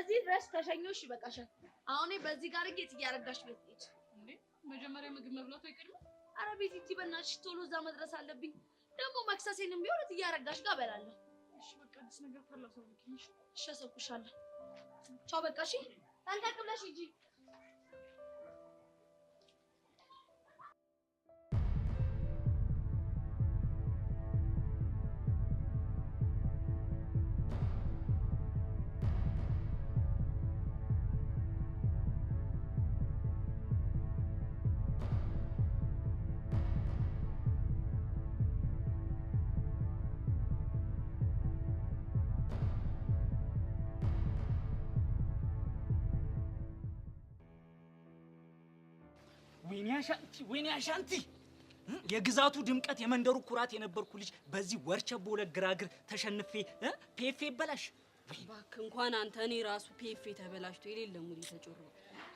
እዚህ ድረስ ከሸኞሽ ይበቃሻል። አሁን በዚህ ጋር ጌት እያረጋሽ ቤት ሂጅ። እንዴ መጀመሪያ ምግብ መብላቱ አይቀድምም? ኧረ ቤት በእናትሽ ቶሎ እዛ መድረስ አለብኝ። ደግሞ መክሰሴንም ቢሆን እያረጋሽ ጋር እበላለሁ። እሺ በቃ አዲስ ነገር ካለ አሳውቂኝ። እሺ አሳውቅሻለሁ። ቻው በቃ እሺ። ጠንቀቅ ብለሽ ሂጂ። ወይኔ አሻንቲ፣ ወይኔ አሻንቲ፣ የግዛቱ ድምቀት የመንደሩ ኩራት የነበርኩ ልጅ በዚህ ወርቸ ቦለ ግራግር ተሸንፌ PF ይበላሽ። እባክህ እንኳን አንተ እኔ ራሱ PF ተበላሽቶ የሌለ mood ተጮሮ።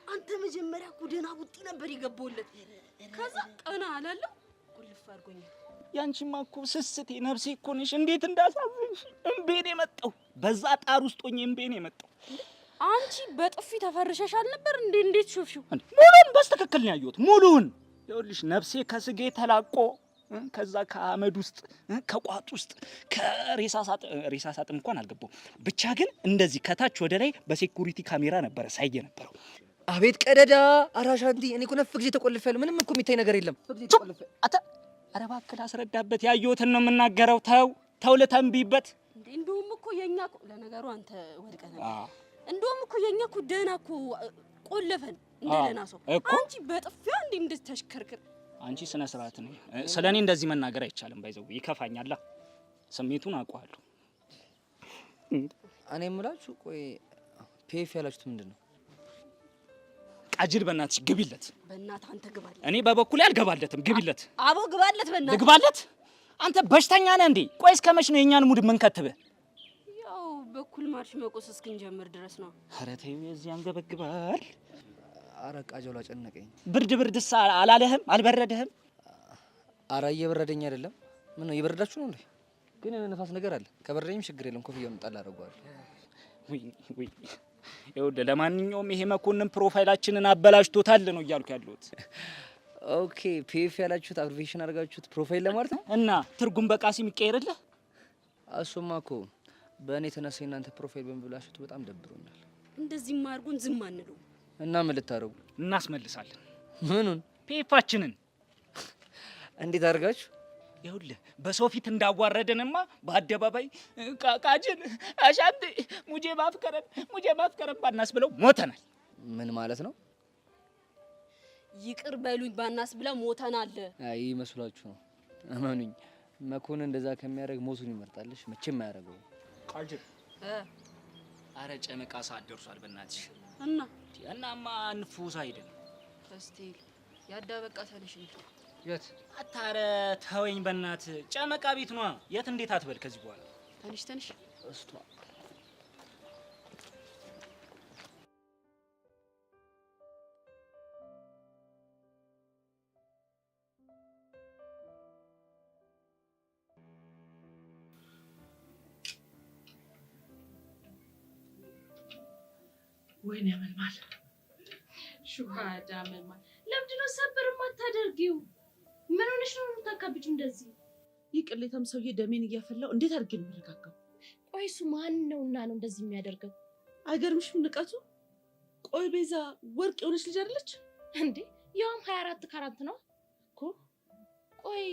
አንተ መጀመሪያ እኮ ደህና ቡጢ ነበር የገባሁለት። ከዛ ቀና አላለሁ ቁልፍ አድርጎኛል። ያንቺማ እኮ ስስቴ ነፍሴ እኮ ነሽ። እንዴት እንዳሳዘንሽ! እምቤ ነው የመጣው። በዛ ጣር ውስጥ ሆኜ እምቤ ነው የመጣው። አንቺ በጥፊ ተፈርሸሻል ነበር እንዴ? እንዴት ሾፍሽው? ሙሉን በስትክክል ነው ያየሁት። ሙሉን ይኸውልሽ፣ ነፍሴ ከስጌ ተላቆ ከዛ ከአመድ ውስጥ ከቋጥ ውስጥ ከሬሳ ሳጥን ሬሳ ሳጥን እንኳን አልገባሁም። ብቻ ግን እንደዚህ ከታች ወደ ላይ በ security ካሜራ ነበረ ሳይ የነበረው። አቤት ቀደዳ! ኧረ አሻንቲ፣ እኔ እኮ ነፍ ጊዜ ተቆልፌያለሁ። ምንም እኮ የሚታይ ነገር የለም። አታ ኧረ እባክህ ላስረዳበት፣ ያየሁትን ነው የምናገረው። ተው ተው፣ ልተንብይበት። እንደውም እኮ የኛ ለነገሩ አንተ ወድቀህ ነበር። እንደውም እኮ የኛ እኮ ደህና እኮ ቆለፈን እንደ ደህና ሰው። አንቺ በጥፊያ እንዴ እንደዚህ ተሽከርክር። አንቺ ስነ ስርዓት ነው። ስለኔ እንደዚህ መናገር አይቻልም። ባይዘው ይከፋኛል። ስሜቱን አውቀዋለሁ። እኔ የምላችሁ ቆይ PF ያላችሁት ምንድን ነው? ቃጅል በእናትሽ ግቢለት። በእናትህ አንተ ግባለት። እኔ በበኩሌ አልገባለትም። ግቢለት። አቦ ግባለት። በእናትህ ልግባለት። አንተ በሽተኛ ነህ እንዴ? ቆይ እስከ መች ነው የኛን mood የምንከትብህ? ያው በኩል ማርሽ መቆስ እስክንጀምር ድረስ ነው። ኧረ ተይው፣ የዚህ አንገበግባል። ኧረ ቃጀሏ ጨነቀኝ። ብርድ ብርድስ አላለህም? አልበረደህም? ኧረ እየበረደኝ አይደለም። ምን ነው እየበረዳችሁ ነው እንዴ? ግን የሆነ ነፋስ ነገር አለ። ከበረደኝም ችግር የለም፣ ኮፍያውን ጣል አደርገዋለሁ። ውይ ውይ፣ ይኸውልህ ለማንኛውም ይሄ መኮንን profile ኣችንን አበላሽቶታል ነው እያልኩ ያለሁት። Okay፣ PF ያላችሁት abbreviation አድርጋችሁት profile ለማለት ነው? እና ትርጉም በቃሲ የሚቀየርልህ? እሱማ እኮ በእኔ የተነሳ የእናንተ profile በመበላሸቱ በጣም ደብሮኛል። እንደዚህማ አድርጎን ዝም አንለውም። እና ምን ልታደርጉ? እናስመልሳለን። ምኑን? PF ኣችንን። እንዴት አድርጋችሁ? ይኸውልህ በሰው ፊት እንዳዋረደንማ በአደባባይ ቃጅል አሻንቲ ሙጄ ማፍከረን ሙጄ ማፍከረን ባናስ ብለው ሞተናል። ምን ማለት ነው? ይቅር በሉኝ ባናስ ብለው ሞተናል። አይ መስሏችሁ ነው። እመኑኝ መኮንን እንደዛ ከሚያደርግ ሞቱን ይመርጣልሽ። መቼም አያደርገውም። ቃጅል አረ ጨመቃ ሰዓት ደርሷል። በእናትሽ እና እናማ እንፉሳ አይደል? እስቲ ያዳ በቃ ተነሽ። የት? አታረ ተወኝ በእናትህ። ጨመቃ ቤት ነዋ። የት እንዴት አትበል ከዚህ በኋላ። ተነሽ ተነሽ። እስቷ ወይኔ አመልማል፣ ሹሃዳ አመልማል፣ ለምንድን ነው ሰብር የማታደርጊው? ምን ሆነሽ ነው የምታካብጂው እንደዚህ? ይህ ቅሌታም ሰውዬ ደሜን እያፈላው እንዴት አድርጌ ነው የምረጋጋው? ቆይ እሱ ማን ነውና ነው እንደዚህ የሚያደርገው? አይገርምሽም ንቀቱ? ቆይ ቤዛ ወርቅ የሆነች ልጅ አይደለች እንዴ? ያውም 24 ካራት ነው እኮ። ቆይ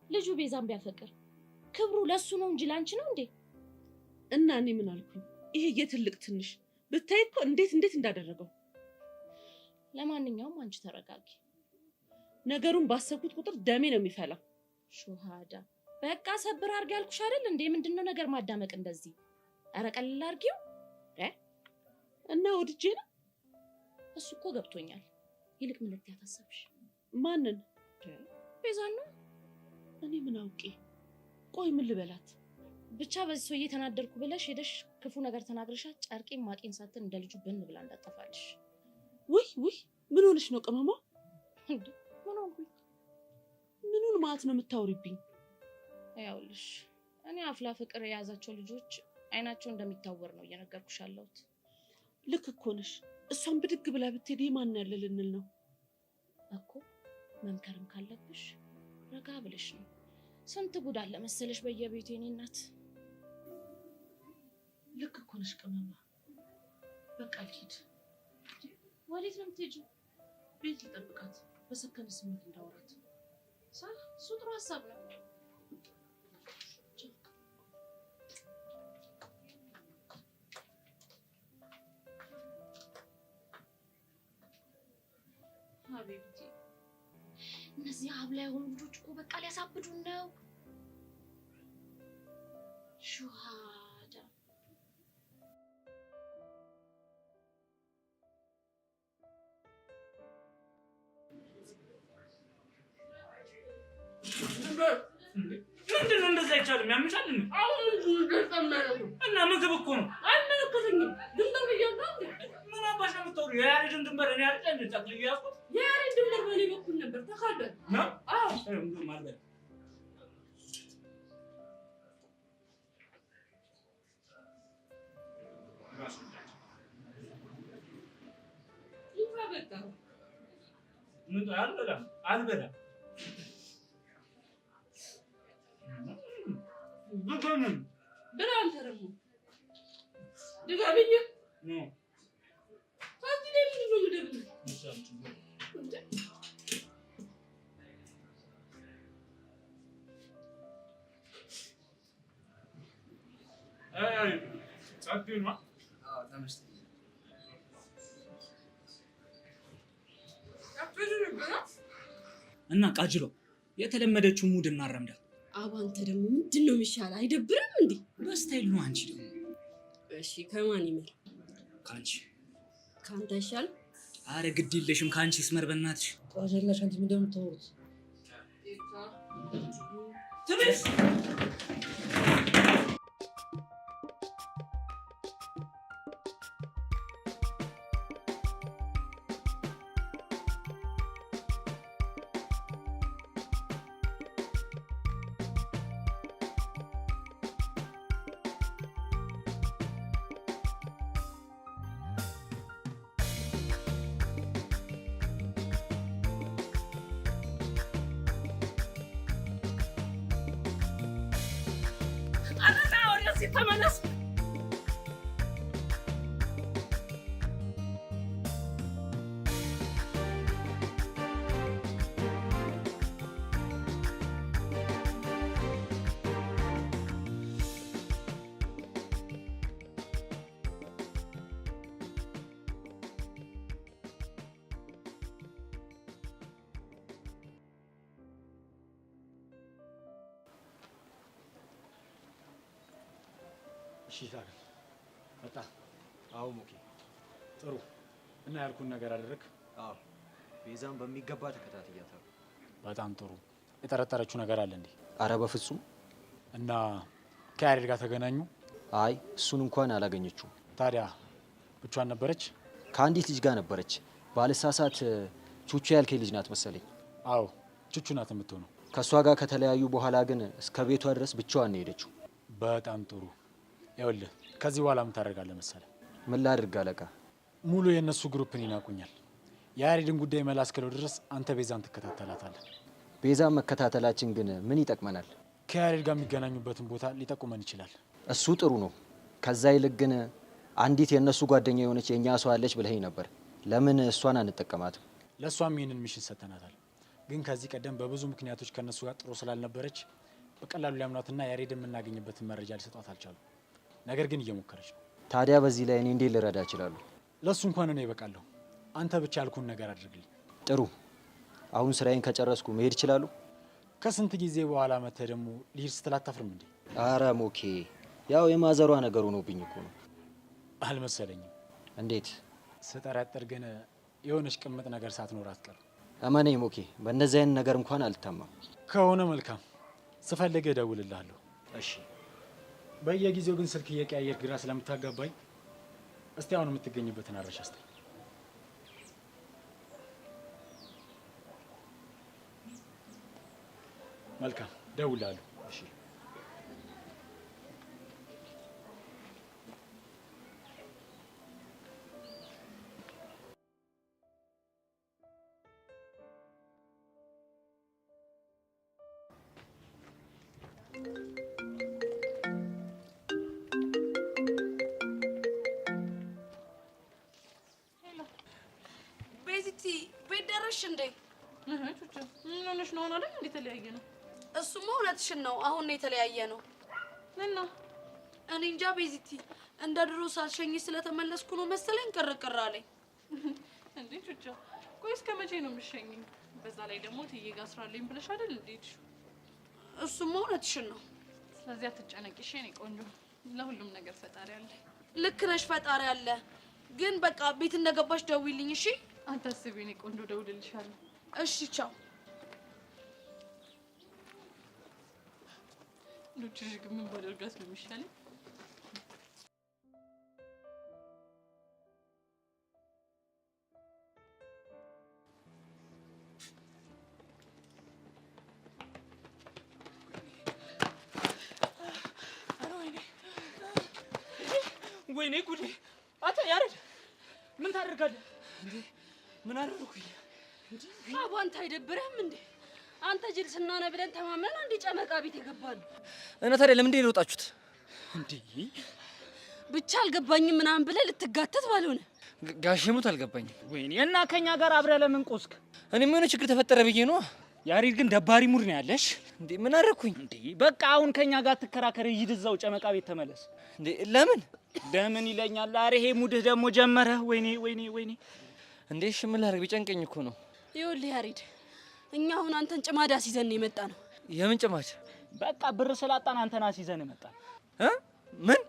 ልጁ ቤዛን ቢያፈቅር ክብሩ ለሱ ነው እንጂ ላንቺ ነው እንዴ? እና እኔ ምን አልኩኝ? ይሄ የትልቅ ትንሽ ብታይ እኮ እንዴት እንዴት እንዳደረገው። ለማንኛውም አንቺ ተረጋጊ። ነገሩን ባሰብኩት ቁጥር ደሜ ነው የሚፈላው። ሹሃዳ በቃ ሰብር አድርጊ ያልኩሽ አይደል እንዴ? ምንድነው ነገር ማዳመቅ እንደዚህ? ኧረ ቀለል አድርጊው። እና ወድጄ ነው እሱ እኮ ገብቶኛል። ይልቅ ምን ልትያት አሰብሽ? ማንን? ቤዛን ነው። እኔ ምን አውቄ? ቆይ ምን ልበላት? ብቻ በዚህ ሰውዬ ተናደርኩ ብለሽ ሄደሽ ክፉ ነገር ተናግረሻት ጨርቄን ማቄን ሳትል እንደ ልጁ ብን ብላ እንዳጠፋልሽ። ውይ ውይ፣ ምን ሆነሽ ነው ቅመሟ? እንዴ ምን ሆንኩኝ? ምኑን ማለት ነው የምታወሪብኝ? ያውልሽ እኔ አፍላ ፍቅር የያዛቸው ልጆች አይናቸው እንደሚታወር ነው እየነገርኩሽ ያለሁት። ልክ እኮ ነሽ። እሷን ብድግ ብላ ብትሄድ የማን ያለ ልንል ነው እኮ። መምከርም ካለብሽ ረጋ ብለሽ ነው። ስንት ጉድ አለ መሰለሽ በየቤቱ የኔ እናት። ልክ እኮ ነሽ ቅመማ። በቃ ልሂድ። ወዴት ነው የምትሄጂው? ቤት ልጠብቃት፣ በሰከነ ስሜት እንዳወራት። እሱ ጥሩ ሀሳብ ነው። ሀቢብቲ እነዚህ ሀብላ የሆኑ ልጆች እኮ በቃ ሊያሳብዱን ነው። ሹሃዳ ምንድን ነው እንደዛ አይቻልም። ያምሻል እንዴ? እና ምግብ እኮ ነው። አይመለከተኝም። ድንበር ብያለሁ። ምን አባሽ ነው የምታወሪው? የያሬድን ድንበር እኔ አይደል እንዴ ጠቅልዬ ያዝኩት? የያሬድ ድንበር በእኔ በኩል ነበር ተካዷል። ነው? አዎ። እንደውም አልበላም። ይፋ በቃ ምን አልበላም አልበላም። ድገምም ብላ አንተ ደግሞ ድገምኝ። ከዚህ ላይ ምንድን ነው የምደግምህ? እና ቃጅሎ የተለመደችው mood እናረምዳት። አቡ አንተ ደግሞ ምንድን ነው የሚሻለው? አይደብርም እንዴ? በ style ነው። አንቺ ደግሞ እሺ ከማን ይመር? ከአንቺ። ከአንተ አይሻልም? አረ ግድ የለሽም ከአንቺ ይስመር በእናትሽ። ጧዘላሽ አንቺ ምንድን ነው የምታወሩት? ትንሽ ተመለስ። እሺ ታገል መጣ። አዎ ሞኬ፣ ጥሩ እና ያልኩን ነገር አደረግ። አዎ ቤዛን በሚገባ ተከታትያታለሁ። በጣም ጥሩ። የጠረጠረችው ነገር አለ እንዴ? አረ በፍጹም። እና ከያሬድ ጋር ተገናኙ? አይ እሱን እንኳን አላገኘችውም። ታዲያ ብቻዋን ነበረች? ከአንዲት ልጅ ጋር ነበረች። ባልሳሳት ቹቹ ያልከኝ ልጅ ናት መሰለኝ። አዎ ቹቹ ናት የምትሆነው። ከእሷ ጋር ከተለያዩ በኋላ ግን እስከ ቤቷ ድረስ ብቻዋን ነው የሄደችው። በጣም ጥሩ። ይኸውልህ ከዚህ በኋላ ምን ታደርጋለህ መሰለህ? ምን ላድርግ አለቃ? ሙሉ የእነሱ group ን ይናቁኛል። የያሬድን ጉዳይ መላ እስክለው ድረስ አንተ ቤዛን ትከታተላታለህ። ቤዛን መከታተላችን ግን ምን ይጠቅመናል? ከያሬድ ጋር የሚገናኙበትን ቦታ ሊጠቁመን ይችላል። እሱ ጥሩ ነው። ከዛ ይልቅ ግን አንዲት የእነሱ ጓደኛ የሆነች የእኛ ሰው አለች ብለኸኝ ነበር። ለምን እሷን አንጠቀማትም? ለእሷም ይህንን mission ሰጥተናታል። ግን ከዚህ ቀደም በብዙ ምክንያቶች ከእነሱ ጋር ጥሩ ስላልነበረች በቀላሉ ሊያምኗትና ያሬድን የምናገኝበትን መረጃ ሊሰጧት አልቻሉም። ነገር ግን እየሞከረች ነው። ታዲያ በዚህ ላይ እኔ እንዴት ልረዳ እችላለሁ? ለእሱ እንኳን እኔ እበቃለሁ። አንተ ብቻ ያልኩህን ነገር አድርግልኝ። ጥሩ። አሁን ስራዬን ከጨረስኩ መሄድ እችላለሁ? ከስንት ጊዜ በኋላ መተህ ደግሞ ልሂድ ስትል አታፍርም እንዴ? አረ ሞኬ፣ ያው የማዘሯ ነገር ሆኖብኝ እኮ ነው። አልመሰለኝም። እንዴት? ስጠረጥር ግን የሆነች ቅምጥ ነገር ሳትኖር አትቀርም። እመነኝ ሞኬ፣ በእንደዚህ አይነት ነገር እንኳን አልታማም። ከሆነ መልካም፣ ስፈልግህ እደውልልሃለሁ። እሺ። በየጊዜው ግን ስልክ እየቀያየር ግራ ስለምታጋባኝ እስቲ አሁን የምትገኝበትን አድራሻ ስጠኝ። መልካም፣ እደውልልሃለሁ። እሺ። አይደል እንዴ የተለያየ ነው? እሱማ እውነትሽን ነው። አሁን ነው የተለያየ ነው። እና እኔ እንጃ ቤዚቲ፣ እንደ ድሮ ሳልሸኝሽ ስለተመለስኩ ነው መሰለኝ ቅርቅር አለኝ። እንዴ ቹቻ፣ ቆይ እስከ መቼ ነው የምትሸኚኝ? በዛ ላይ ደግሞ እትዬ ጋር ስራ አለኝ ብለሽ አይደል እንዴ ሄድሽው? እሱማ እውነትሽን ነው። ስለዚህ አትጨነቂ እሺ የእኔ ቆንጆ፣ ለሁሉም ነገር ፈጣሪ አለ። ልክ ነሽ፣ ፈጣሪ አለ። ግን በቃ ቤት እንደገባሽ ደውይልኝ እሺ? አታስቢ የእኔ ቆንጆ፣ እደውልልሻለሁ። እሺ ቻው። ሉችሽ ግን ምን ባደርጋት ነው የሚሻለኝ? ወይኔ ጉዴ! አንተ ያሬድ ምን ታደርጋለህ? እንዴ ምን አደረኩኝ? አቦ አንተ አይደብርህም እንዴ? አንተ ጅል ስናነ ብለን ተማምነን አንድ ጨመቃ ቤት የገባነው። እና ታዲያ ለምንድን ነው የሮጣችሁት? እንዴ ብቻ አልገባኝም ምናምን ብለህ ልትጋተት ባልሆነ። ጋሼ ሙት አልገባኝም። ወይኔ እና ከኛ ጋር አብረህ ለምን ቆስክ? እኔም የሆነ ችግር ተፈጠረ ብዬ ነው። ያሬድ ግን ደባሪ mood ነው ያለሽ። እንዴ ምን አደረኩኝ? እንዴ በቃ አሁን ከኛ ጋር ትከራከር፣ ሂድ እዛው ጨመቃ ቤት ተመለስ። እንዴ ለምን ለምን ይለኛል? ኧረ ይሄ mood ህ ደግሞ ጀመረ። ወይኔ ወይኔ ወይኔ። እንዴ እሺ ምን ላድርግ? ቢጨንቀኝ እኮ ነው። ይኸውልህ ያሬድ፣ እኛ አሁን አንተን ጭማዳ ሲዘን የመጣ ነው። የምን ጭማድ? በቃ ብር ስላጣን አንተን አስይዘን መጣን። እ ምን?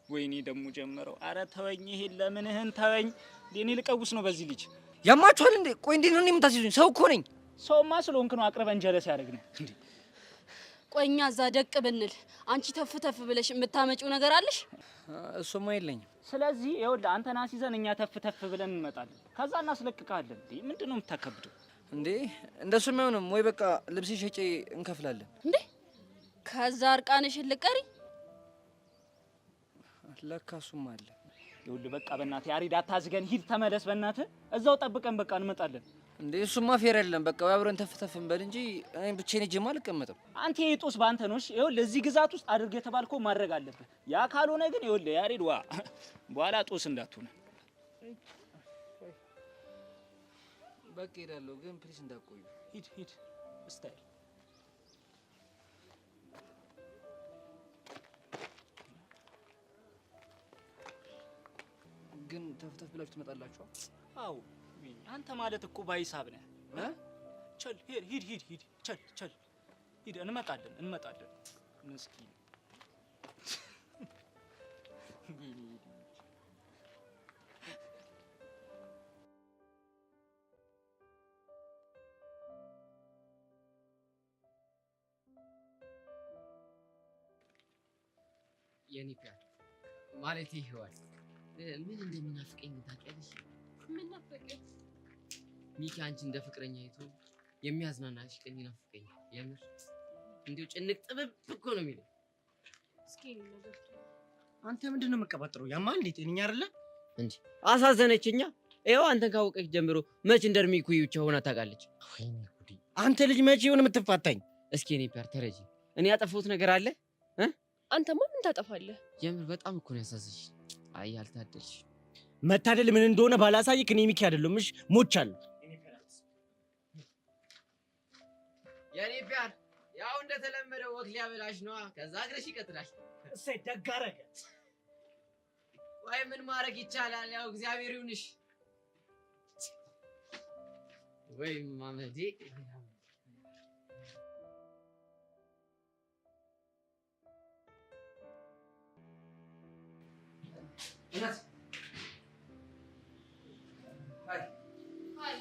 ወይኔ ደግሞ ጀመረው። አረ ተወኝ፣ ይሄን ለምንህን ተወኝ። እኔ ልቀውስ ነው በዚህ ልጅ። ያማችኋል እንዴ? ቆይ እንዴት ነው እኔ የምታስይዙኝ? ሰው እኮ ነኝ። ሰውማ ስለሆንክ ነው አቅርበን ጀለስ ያደረግነው። እንዴ ቆይ እኛ እዛ ደቅ ብንል አንቺ ተፍ ተፍ ብለሽ የምታመጪው ነገር አለሽ? እሱማ የለኝም። ስለዚህ ይኸውልህ አንተን አስይዘን እኛ ተፍ ተፍ ብለን እንመጣለን። ከዛ እናስለቅቅሃለን። እንዴ ምንድን ነው የምታከብደው? እንዴ እንደሱም አይሆንም ወይ? በቃ ልብሴ ሸጬ እንከፍላለን። እንዴ ከዛ እርቃንሽን ልቀሪ? ለካ እሱም አለ። ይኸውልህ በቃ በእናትህ ያሬድ አታዝገን፣ ሂድ ተመለስ። በእናትህ እዛው ጠብቀን በቃ እንመጣለን። እንዴ እሱማ fair አይደለም። በቃ ወይ አብረን ተፍ ተፍ እንበል እንጂ እኔ ብቻዬን ሄጄማ አልቀመጥም። አንተ ይሄ ጦስ በአንተ ነው። እሺ ይኸውልህ እዚህ ግዛት ውስጥ አድርግ የተባልከው ማድረግ አለብህ። ያ ካልሆነ ግን ይኸውልህ ያሬድ ዋ በኋላ ጦስ እንዳትሆነ። በቃ እሄዳለሁ፣ ግን please እንዳትቆዩ። ሂድ ሂድ style ግን ተፍ ተፍ ብላችሁ ትመጣላችሁ? አዎ አንተ ማለት እኮ ባይሳብ ነህ። ቸል ሂድ ሂድ ሂድ ሂድ ቸል ቸል ሂድ። እንመጣለን እንመጣለን። ምስኪን የኔ ፒያር ማለት ይሄዋል ምን እንደሚናፍቀኝ ታውቂያለሽ? ምን ናፈቀኝ? ሚኪ አንቺ እንደ ፍቅረኛ አይቶ የሚያዝናናሽ ቀን ይናፍቀኛል። የምር እንዲሁ ጭንቅ ጥብብ እኮ ነው የሚለው። እስኪ ነገር አንተ ምንድን ነው የምትቀባጥረው? ያማል እንዴ? ጤነኛ አይደለ እንጂ አሳዘነችኛ። ይኸው አንተን ካወቀች ጀምሮ መች እንደ እድሜ እኩዮቿ ሆና ታውቃለች? ወይኔ ጉዴ! አንተ ልጅ መቼ ይሆን የምትፋታኝ? እስኪ የኔ ፒያር ተረጂ። እኔ ያጠፋሁት ነገር አለ? አንተማ ምን ታጠፋለህ? የምር በጣም እኮ ነው ያሳዘንሽ። አይ አልታደልሽ። መታደል ምን እንደሆነ ባላሳይክ እኔ ሚኪ አይደለሁም። እሺ ሞቻለሁ። የኔ ፒያር ያው እንደተለመደው walk ሊያበላሽ ነዋ። ከዛ እግርሽ ይቀጥላል። እሰይ ደግ አደረገ። ወይ ምን ማድረግ ይቻላል? ያው እግዚአብሔር ይሁንሽ። ወይ ማመዴ እናት hi hi።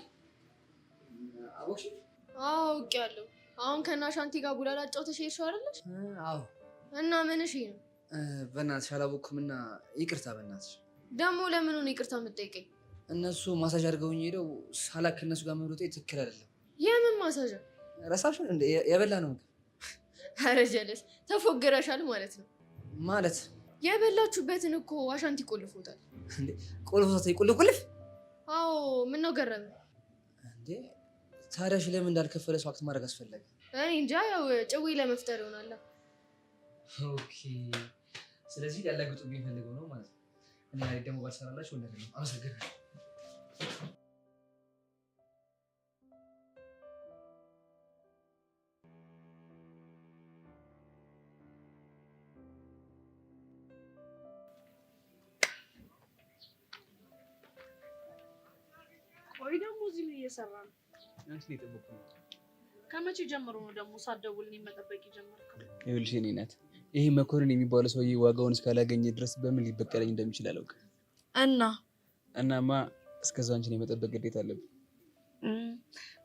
አወቅሽ? አዎ አውቄያለሁ። አሁን ከእነ አሻንቲ ጋር ቡላላ አጫውተሽ ሄድሽው አይደለሽ? አዎ። እና ምንሽ ነው? በእናትሽ አላወቅኩም እና ይቅርታ በእናትሽ። ደግሞ ለምኑ ነው ይቅርታ የምትጠይቀኝ? እነሱ ማሳጅ አድርገውኝ ሄደው ሳላክ ከእነሱ ጋር መሮጤ ትክክል አይደለም። የምን ማሳጅ? ረሳሽው እንደ የበላ ነው ምግብ። ኧረ ጀለስ ተፎግረሻል ማለት ነው። ማለት የበላችሁበትን እኮ አሻንቲ ቆልፎታል። እንዴ ቆልፎታል? ቁልፍ ቁልፍ? አዎ። ምነው ገረመ እንዴ? ታዲያ እሺ ለምን እንዳልከፈለ ሰው act ማድረግ አስፈለገ? እኔ እንጃ፣ ያው ጭዌ ለመፍጠር ይሆናል። okay፣ ስለዚህ ሊያላግጡብኝ ፈልገው ነው ማለት ነው። እኔ ደግሞ ባልሰራላችሁ ወንድ አይደለም። አመሰግናለሁ። እየሰራ ነው? አንቺን እየጠበኩ ነው። ከመቼ ጀምሮ ነው ደግሞ ሳትደውል እኔን መጠበቅ የጀመርከው? ይኸውልሽ የእኔ እናት፣ ይሄ መኮንን የሚባለው ሰውዬ ዋጋውን እስካላገኘ ድረስ በምን ሊበቀለኝ እንደሚችል አላውቅም። እና እናማ እስከዛው አንቺን የመጠበቅ ግዴታ አለብኝ።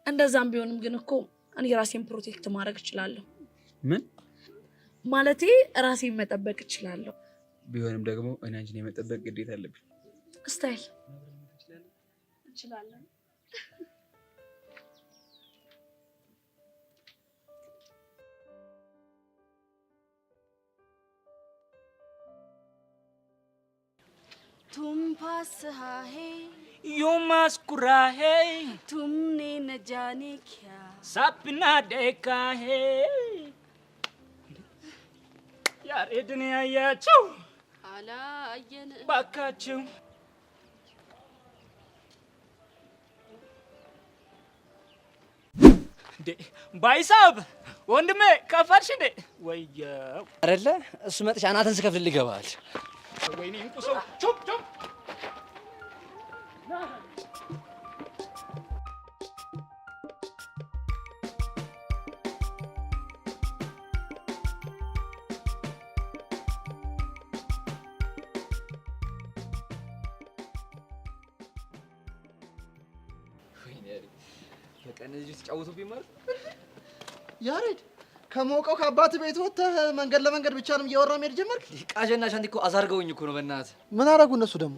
እንደዛም ቢሆንም ግን እኮ እኔ ራሴን protect ማድረግ እችላለሁ። ምን? ማለቴ ራሴን መጠበቅ እችላለሁ። ቢሆንም ደግሞ እኔ አንቺን የመጠበቅ ግዴታ አለብኝ። Style እንችላለን። तुम पास है यूं मुस्कुरा है तुमने न जाने क्या सपना देखा है። ያሬድን ያያችሁ አላየን። ባካችሁ። እንዴ ባይሳብ ወንድሜ ከፈልሽ እንዴ? ወየው። አይደለ እሱ መጥቼ አናትን ስከፍልልህ ይገባል። ወይኔ እንቁ ሰው ቹፕ ቹፕ። ወይኔ ያሬድ፣ በቃ እነዚህ ልጆች ተጫወቱብኝ ማለት ነው። ያሬድ፣ ከሞቀው ከአባት ቤት ወጥተህ መንገድ ለመንገድ ብቻንም እያወራ መሄድ ጀመርክ? ቃዠና ሻንቲ እኮ አዛርገውኝ እኮ ነው። በእናትህ። ምን አደረጉ እነሱ ደግሞ?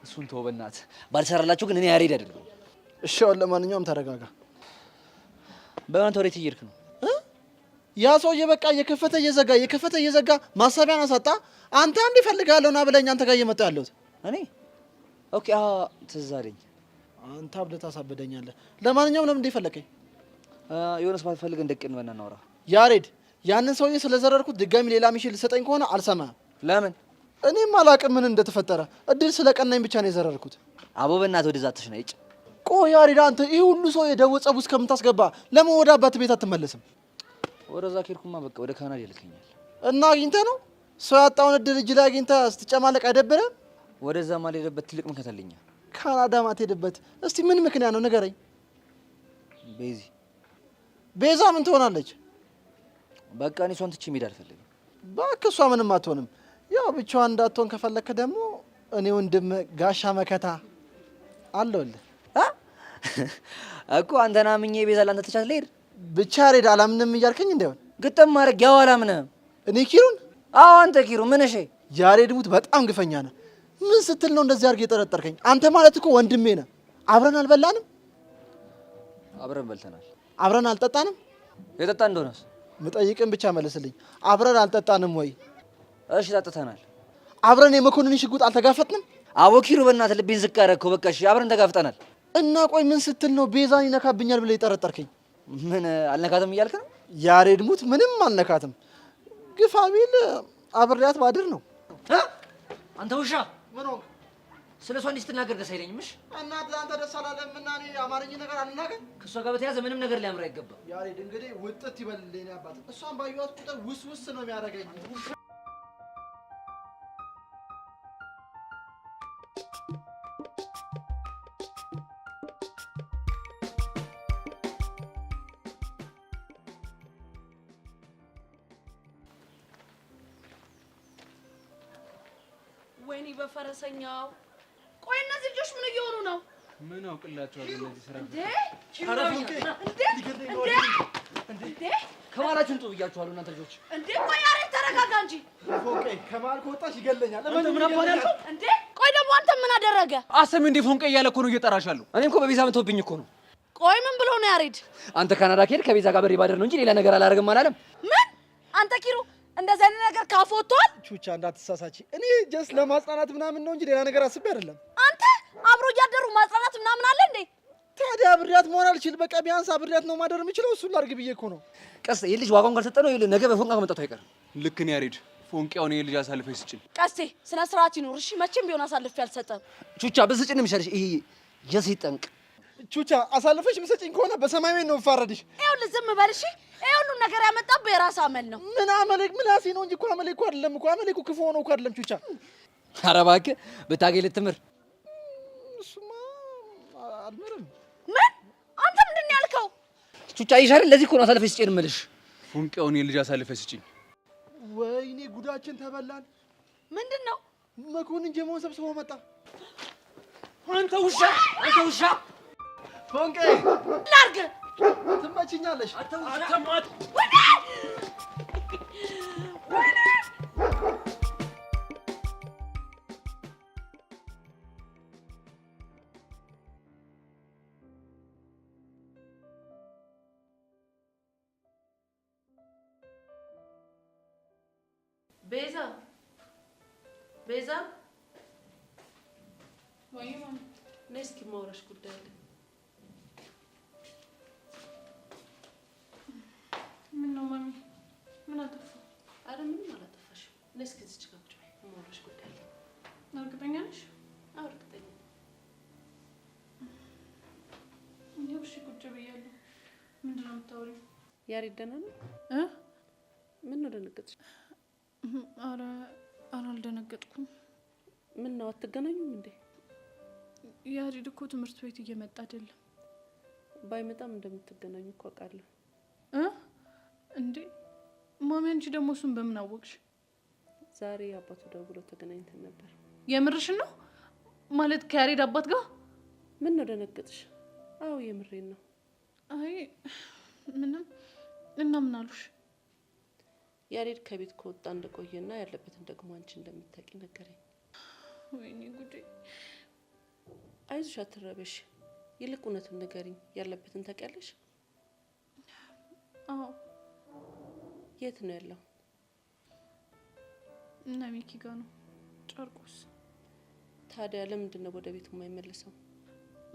እሱን ተወው በእናትህ። ባልሰራላችሁ ግን እኔ ያሬድ አይደለሁም። እሺ አሁን ለማንኛውም ተረጋጋ። በእናትህ ወዴት እየሄድክ ነው? ያ ሰውዬ በቃ እየከፈተ እየዘጋ፣ እየከፈተ እየዘጋ ማሰቢያን አሳጣ። አንተ አንድ እፈልግሃለሁ ና ብለኝ አንተ ጋር እየመጣሁ ያለሁት። እኔ? Okay፣ ትዝ አለኝ። አንተ አብደህ ታሳብደኛለህ። ለማንኛውም ለምን እንደፈለከኝ? የሆነ ሰው ፈልገን ደቅን በእናትህ እናውራ። ያሬድ፣ ያንን ሰውዬ ስለዘረርኩት ድጋሚ ሌላ mission ልሰጠኝ ከሆነ አልሰማህም። ለምን? እኔም አላውቅም ምን እንደተፈጠረ። እድል ስለቀናኝ ብቻ ነው የዘረርኩት። አቦ በእናትህ ወደዛ አትሽና ይጭ። ቆይ ያሬድ፣ አንተ ይህ ሁሉ ሰው የደቦ ጸብ ውስጥ ከምታስገባ ለምን ወደ አባት ቤት አትመለስም? ወደዛ ከሄድኩማ በቃ ወደ ካናዳ ይልከኛል። እና አግኝተህ ነው ሰው ያጣውን እድል እጅ ላይ አግኝተህ ስትጨማለቅ አይደብርህም? ወደዛ ማልሄድበት ትልቅ ምክንያት አለኝ። ካናዳ ማትሄድበት እስቲ ምን ምክንያት ነው ንገረኝ። ቤዚ። ቤዛ ምን ትሆናለች? በቃ እኔ እሷን ትቼ መሄድ አልፈልግም። እባክህ እሷ ምንም አትሆንም። ያው ብቻዋን እንዳትሆን ከፈለክ ደግሞ እኔ ወንድም ጋሻ መከታ አለሁልህ። እኮ አንተን አምኜ ቤዛ ላንተ ትቻት ልሄድ? ብቻ ያሬድ አላምንም እያልከኝ እንዳይሆን። ግጥም ማድረግ ያው አላምንህም። እኔ ኪሩን? አዎ አንተ ኪሩ። ምን? እሺ። ያሬድ ሙት በጣም ግፈኛ ነህ። ምን ስትል ነው እንደዚህ አድርገህ የጠረጠርከኝ? አንተ ማለት እኮ ወንድሜ ነህ። አብረን አልበላንም? አብረን በልተናል። አብረን አልጠጣንም? የጠጣ እንደሆነስ? ምጠይቅን ብቻ መልስልኝ። አብረን አልጠጣንም ወይ? እሺ ጠጥተናል። አብረን የመኮንን ሽጉጥ አልተጋፈጥንም? አቦ ኪሩ በእናትህ ልቤን ዝቅ አደረግከው። በቃ እሺ አብረን ተጋፍጠናል። እና ቆይ ምን ስትል ነው ቤዛን ይነካብኛል ብለህ የጠረጠርከኝ? ምን አልነካትም እያልክ ነው? ያሬድ ሙት ምንም አልነካትም። ግፋ ቢል አብሬያት ባድር ነው። አንተ ውሻ! ምን ሆንክ? ስለ እሷ እንዲህ ስትናገር ደስ አይለኝም። እሺ እና ለአንተ ደስ አላለም እና እኔ አማርኛ ነገር አልናገር? ከእሷ ጋር በተያዘ ምንም ነገር ሊያምር አይገባም። ያሬድ እንግዲህ ውጥት ይበልልኝ አባት። እሷን ባየኋት ቁጥር ውስ ውስ ነው የሚያደርገኝ። ወይኔ በፈረሰኛው። ቆይ እነዚህ ልጆች ምን እየሆኑ ነው? ምን አውቅላቸዋለሁ እነዚህ ስራ እንዴ? እንዴ? እንዴ? እንዴ? ከመሀላችሁ እንጡ ብያችኋለሁ እናንተ ልጆች። እንዴ ቆይ ያሬድ ተረጋጋ እንጂ። ፎንቄ ከመሀል ከወጣሽ ይገለኛል። አንተ ምን አባህ ነው ያልከው? እንዴ ቆይ ደግሞ አንተ ምን አደረገ? አሰሚ እንዴ ፎንቄ እያለ እኮ ነው እየጠራሽ ያለው። እኔም እኮ በቤዛ መቶብኝ እኮ ነው። ቆይ ምን ብሎ ነው ያሬድ? አንተ ካናዳ ከሄድክ ከቤዛ ጋር በሬ ባደር ነው እንጂ ሌላ ነገር አላደርግም አላለም። ምን? አንተ ኪሩ እንደዚህ አይነት ነገር ካፍ ወጥቷል? ቹቻ እንዳትሳሳቺ። እኔ just ለማጽናናት ምናምን ነው እንጂ ሌላ ነገር አስቤ አይደለም። አንተ አብሮ እያደሩ ማጽናናት ምናምን አለ እንዴ? ታዲያ አብሬያት መሆን አልችል። በቃ ቢያንስ አብሬያት ነው ማደር የምችለው። እሱን ላድርግ ብዬ እኮ ነው። ቀስ ይህ ልጅ ዋጋውን ካልሰጠነው ይኸውልህ ነገ በፎንቃ መምጣቱ አይቀርም። ልክ ነው ያሬድ። ፎንቄውን ይሄ ልጅ አሳልፈሽ ስጭን። ቀስቴ ስነ ስርዓት ይኑር እሺ። መቼም ቢሆን አሳልፌ አልሰጠም። ቹቻ ብትስጭን ነው የሚሻልሽ። ይሄ የሴት ጠንቅ። ቹቻ አሳልፈሽ የምትሰጪኝ ከሆነ በሰማይ ቤት ነው የምፋረድሽ። ይኸውልህ ዝም በል እሺ። ይሄ ሁሉ ነገር ያመጣብህ የራስህ አመል ነው። ምን አመሌ? ምላሴ ነው እንጂ እኮ አመሌ እኮ አይደለም እኮ። አመሌ እኮ ክፉ ሆኖ እኮ አይደለም ቹቻ። ኧረ እባክህ ብታገኝ ልትምር። እሱማ አልምርም። ምን ቹቻ አይሽ አይደል? ለዚህ እኮ ነው አሳልፈሽ ስጪኝ የምልሽ። ፎንቄውን የልጅ አሳልፈሽ ስጪኝ። ወይኔ ጉዳችን ተበላን። ምንድን ነው? መኮንን ጀማውን ሰብስቦ መጣ። አንተ ውሻ! አንተ ውሻ! ፎንቄ ላርግ ትመችኛለሽ። ቤዛ ቤዛ፣ ወይ ማሚ፣ ነይ እስኪ የማወራሽ ጉዳይ አለ። ምን ነው ማሚ? ምን አጠፋሁ? አረ ምንም አላጠፋሽም። ነይ እስኪ እዚች ጋር ቁጭ በይ፣ የማወራሽ ጉዳይ አለ። እርግጠኛ ነሽ? አዎ እርግጠኛ ነኝ። ይኸው እሺ፣ ቁጭ ብያለሁ። ምንድን ነው የምታወሪው? ያሬድ ደህና ነው? ምን ነው ደነገጥሽ? አረ አልደነገጥኩም። ምን ነው አትገናኙም እንዴ? ያሬድ እኮ ትምህርት ቤት እየመጣ አይደለም። ባይመጣም እንደምትገናኙ እኮ አውቃለሁ። እንዴ ማሚ፣ አንቺ ደግሞ እሱን በምን አወቅሽ? ዛሬ አባቱ ደውሎ ተገናኝተን ነበር። የምርሽን ነው? ማለት ከያሬድ አባት ጋር? ምን ነው ደነገጥሽ? አዎ የምሬን ነው። አይ ምንም። እና ምን አሉሽ? ያሬድ ከቤት ከወጣ እንደቆየና ያለበትን ደግሞ አንቺ እንደምታውቂ ነገረኝ። ወይኔ ጉዴ! አይዞሽ አትረበሽ። ይልቅ እውነቱን ንገሪኝ፣ ያለበትን ታውቂያለሽ? አዎ። የት ነው ያለው? እና ሚኪ ጋር ነው፣ ጨርቆስ። ታዲያ ለምንድን ነው ወደ ቤቱ የማይመለሰው?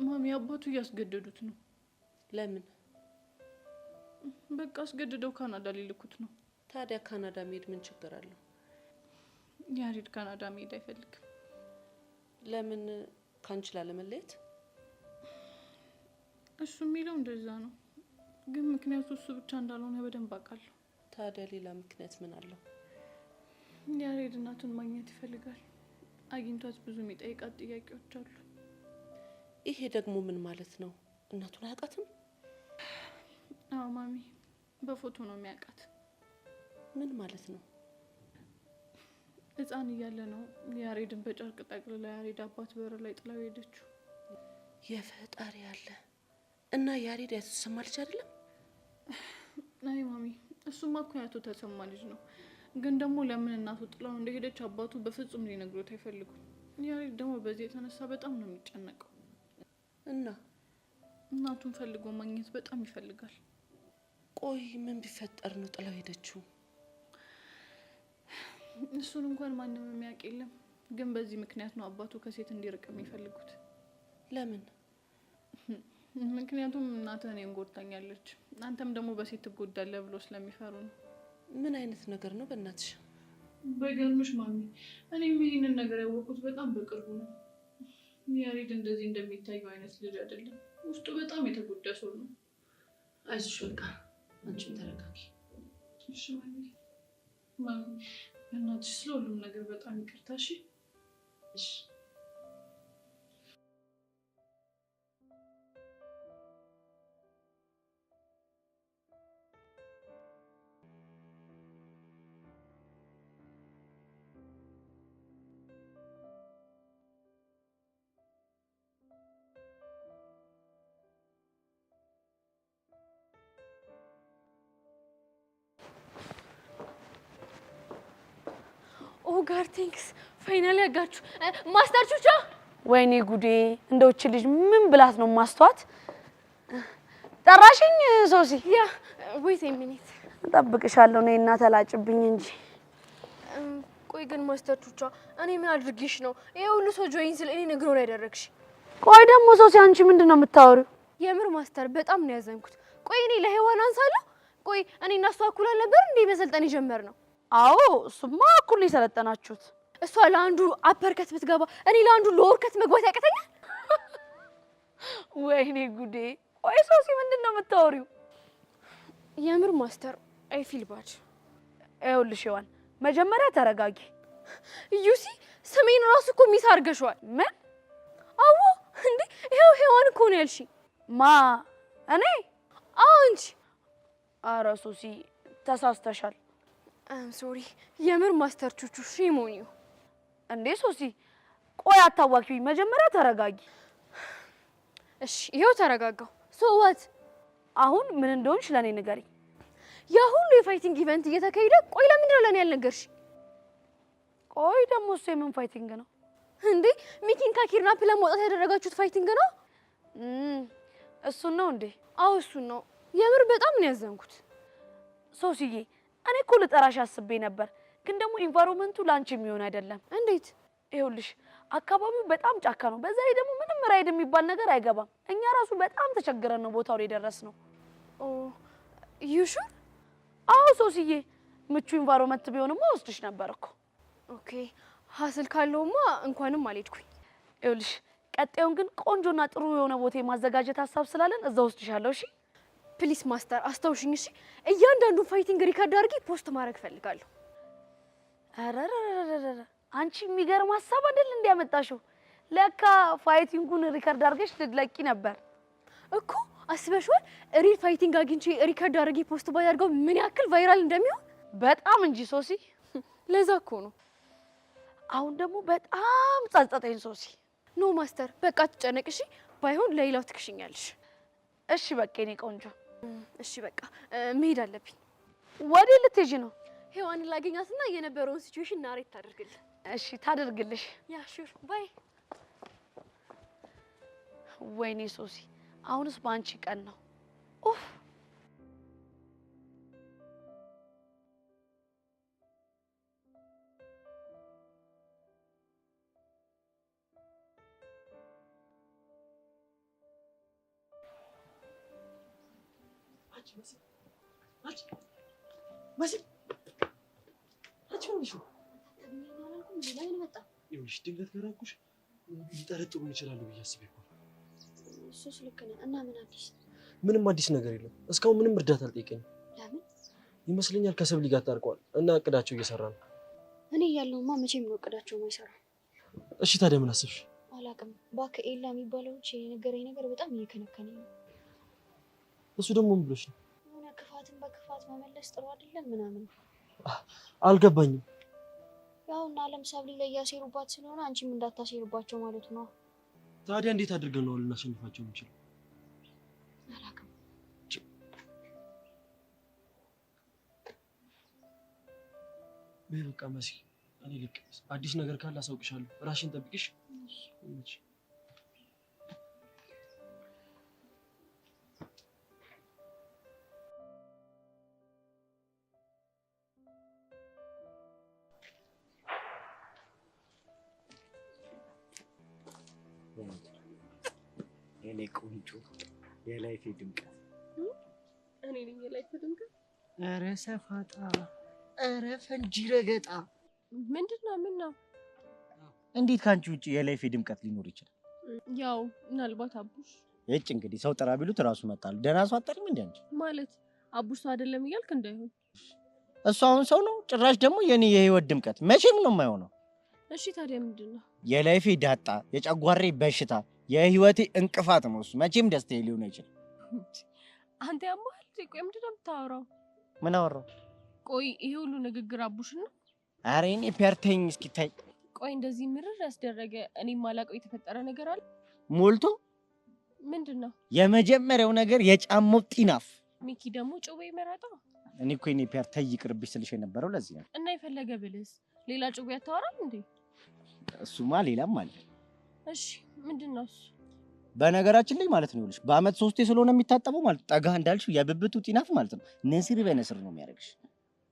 ማሚ አባቱ እያስገደዱት ነው። ለምን? በቃ አስገድደው ካናዳ ሊልኩት ነው። ታዲያ ካናዳ መሄድ ምን ችግር አለው? ያሬድ ካናዳ መሄድ አይፈልግም። ለምን? ካንቺ ላለመለየት? እሱ የሚለው እንደዛ ነው፣ ግን ምክንያቱ እሱ ብቻ እንዳልሆነ በደንብ አውቃለሁ። ታዲያ ሌላ ምክንያት ምን አለው? ያሬድ እናቱን ማግኘት ይፈልጋል። አግኝቷት ብዙ የሚጠይቃት ጥያቄዎች አሉ። ይሄ ደግሞ ምን ማለት ነው? እናቱን አያውቃትም? አዎ ማሚ፣ በፎቶ ነው የሚያውቃት። ምን ማለት ነው? ሕፃን እያለ ነው ያሬድን በጨርቅ ጠቅልላ ያሬድ አባት በር ላይ ጥላው ሄደችው። የፈጣሪ ያለ እና ያሬድ ያቶ ተሰማ ልጅ አይደለም? አይ ማሚ፣ እሱማ እኮ ያቶ ተሰማ ልጅ ነው። ግን ደግሞ ለምን እናቱ ጥላው እንደሄደች አባቱ በፍጹም ሊነግሩት አይፈልጉም። ያሬድ ደግሞ በዚህ የተነሳ በጣም ነው የሚጨነቀው። እና እናቱን ፈልጎ ማግኘት በጣም ይፈልጋል። ቆይ ምን ቢፈጠር ነው ጥላው ሄደችው? እሱን እንኳን ማንም የሚያውቅ የለም። ግን በዚህ ምክንያት ነው አባቱ ከሴት እንዲርቅ የሚፈልጉት። ለምን? ምክንያቱም እናትህ እኔን ጎድታኛለች፣ አንተም ደግሞ በሴት ትጎዳለህ ብሎ ስለሚፈሩ ነው። ምን አይነት ነገር ነው በእናትሽ? በገርምሽ ማሚ፣ እኔም ይህንን ነገር ያወቁት በጣም በቅርቡ ነው። ያሬድ እንደዚህ እንደሚታየው አይነት ልጅ አይደለም። ውስጡ በጣም የተጎዳ ሰው ነው። አይዞሽ በቃ አንቺም ተረጋጊ። እሺ ማሚ። ማሚ በእናትሽ ስለ ሁሉም ነገር በጣም ይቅርታ። እሺ። እሺ። Oh God thanks, finally አጋችሁ master ቹቻ። ወይኔ ጉዴ! እንደው እቺ ልጅ ምን ብላት ነው ማስተዋት? ጠራሽኝ ሶሲ? Yeah, wait a minute። እጠብቅሻለሁ። ነይና ተላጭብኝ እንጂ። ቆይ ግን master ቹቻ እኔ ምን አድርጌሽ ነው ይሄ ሁሉ ሰው join ስል እኔ ነግሮን ያደረግሽ? ቆይ ደግሞ ሶሲ አንቺ ምንድን ነው የምታወሪው? የምር master በጣም ነው ያዘንኩት። ቆይ እኔ ለሔዋን አንሳለሁ? ቆይ እኔ እና እሷ እኩል አልነበር እንዴ መሰልጠን የጀመርነው? አዎ እሱማ እኩል ነው የሰለጠናችሁት። እሷ ለአንዱ uppercut ብትገባ እኔ ለአንዱ lower cut መግባት ያቅተኛል? ወይኔ ጉዴ! ቆይ ሶሲ ምንድን ነው የምታወሪው? የምር master I feel bad። ይኸውልሽ ሔዋን መጀመሪያ ተረጋጊ። You see ስሜን ራሱ እኮ miss አድርገሽዋል። ምን? አዎ እንዴ ይኸው ሔዋን እኮ ነው ያልሽኝ። ማ? እኔ? አዎ አንቺ። ኧረ ሶሲ ተሳስተሻል። I'm sorry የምር master ቹቹ shame on you። እንዴ ሶሲ ቆይ አታዋኪኝ፣ መጀመሪያ ተረጋጊ። እሺ ይኸው ተረጋጋሁ። So what? አሁን ምን እንደሆንሽ ለኔ ንገሪኝ። ያ ሁሉ የ fighting event እየተካሄደ ቆይ ለምንድን ነው ለኔ ያልነገርሽ? ቆይ ደግሞ እሱ የምን fighting ነው እንዴ? ሚኪን ከ kidnap ለማውጣት ያደረጋችሁት fighting ነው? እሱን ነው እንዴ? አዎ እሱን ነው። የምር በጣም ነው ያዘንኩት። ሶሲዬ እኔ እኮ ልጠራሽ አስቤ ነበር፣ ግን ደግሞ environment ኡ ላንቺ የሚሆን አይደለም። እንዴት? ይኸውልሽ አካባቢው በጣም ጫካ ነው። በዛ ላይ ደግሞ ምንም ride የሚባል ነገር አይገባም። እኛ ራሱ በጣም ተቸግረን ነው ቦታው ላይ የደረስነው። Oh you sure? አዎ ሶሲዬ፣ ምቹ environment ቢሆንማ ወስድሽ ነበር እኮ። Okay hassle ካለውማ እንኳንም አልሄድኩኝ። ይኸውልሽ ቀጣዩን ግን ቆንጆና ጥሩ የሆነ ቦታ የማዘጋጀት ሀሳብ ስላለን እዛ ወስድሻለሁ። እሺ Please master አስታውሽኝ። እሺ እያንዳንዱን fighting record አድርጌ post ማድረግ እፈልጋለሁ። ኧረ አንቺ የሚገርም ሀሳብ አይደል እንዲያመጣሽው። ለካ fighting ኡን record አድርገሽ ልትለቂ ነበር እኮ። አስበሽዋል? Real fighting አግኝቼ record አድርጌ post ባደርገው ምን ያክል viral እንደሚሆን። በጣም እንጂ ሶሲ። ለዛ እኮ ነው። አሁን ደግሞ በጣም ጸጸተኝ ሶሲ። No master በቃ አትጨነቅ እሺ። ባይሆን ለሌላው ትክሽኛለሽ። እሺ በቃ የኔ ቆንጆ። እሺ በቃ መሄድ አለብኝ። ወዴት ልትሄጂ ነው? ሔዋንን ላገኛትና የነበረውን situation narrate ታደርግልኝ። እሺ ታደርግልሽ። Yeah sure bye። ወይኔ ሶሲ አሁንስ በአንቺ ቀን ነው። ኡፍ ይኸውልሽ ድንገት ከራኩሽ ሊጠረጥሩን ይችላሉ ብዬ አስቤ እኮ ነው። እሱስ ልክ ነህ። እና ምን አዲስ? ምንም አዲስ ነገር የለም። እስካሁን ምንም እርዳታ አልጠየቀኝም። ለምን ይመስለኛል ከሰብሊ ጋር ታርቀዋል እና እቅዳቸው እየሰራ ነው። እኔ እያለሁማ መቼም ነው እቅዳቸው የማይሰራ። እሺ ታዲያ ምን አሰብሽ? አላውቅም። እባክህ ኤላ የሚባለው ልጅ የነገረኝ ነገር በጣም እየከነከነኝ ነው። እሱ ደግሞ ምን ብሎሽ ነው? የሆነ ክፋትን በክፋት መመለስ ጥሩ አይደለም ምናምን። አልገባኝም። ያው እና አለም ሰብሊ ላይ እያሴሩባት ስለሆነ አንቺም እንዳታሴሩባቸው ማለቱ ነው። ታዲያ እንዴት አድርገን ነው ልናሸንፋቸው የምንችለው? አላውቅም። በይ በቃ መሲ፣ እኔ ልቀመጥ። አዲስ ነገር ካለ አሳውቅሻለሁ። ራስሽን ጠብቂሽ። እሺ። የኔ ቆንጆ የ life ኤ ድምቀት። እኔ ነኝ የ life ድምቀት። ኧረ ሰፋጣ፣ ኧረ ፈንጂ ረገጣ። ምንድን ነው? ምን ነው? እንዴት ከአንቺ ውጭ የ life ኤ ድምቀት ሊኖር ይችላል? ያው ምናልባት አቡሽ። እጭ እንግዲህ ሰው ጠራ ቢሉት እራሱ መጣሉ። ደህና ሰው አጠሪም እንዴ አንቺ? ማለት አቡሽ ሰው አይደለም እያልክ እንዳይሆን። እሱ አሁን ሰው ነው? ጭራሽ ደግሞ የኔ የህይወት ድምቀት መቼም ነው የማይሆነው። እሺ ታዲያ ምንድን ነው? የላይፌ ዳጣ፣ የጨጓሬ በሽታ፣ የህይወቴ እንቅፋት ነው እሱ። መቼም ደስታዬ ሊሆን አይችልም። አንተ ያማል። ቆይ ምንድን ነው የምታወራው? ምን አወራው? ቆይ ይሄ ሁሉ ንግግር አቡሽ ነው? ኧረ እኔ ፒያርተኝ እስኪ ታይ። ቆይ እንደዚህ ምርር ያስደረገ እኔ የማላውቀው የተፈጠረ ነገር አለ? ሞልቶ ምንድን ነው? የመጀመሪያው ነገር የጫማው ጢናፍ። ሚኪ ደግሞ ጩቤ መረጣ። እኔ እኮ የኔ ፒያር ተይ ይቅርብሽ ስልሽ የነበረው ለዚህ ነው። እና የፈለገ ብልስ ሌላ ጩቤ አታወራም እንዴ? እሱማ ሌላም አለ። እሺ ምንድን ነው እሱ? በነገራችን ላይ ማለት ነው ይኸውልሽ በአመት ሶስቴ ስለሆነ የሚታጠበው ማለት ጠጋ እንዳልሽው የብብቱ ጢናፍ ማለት ነው ንስር በንስር ነው የሚያደርግሽ።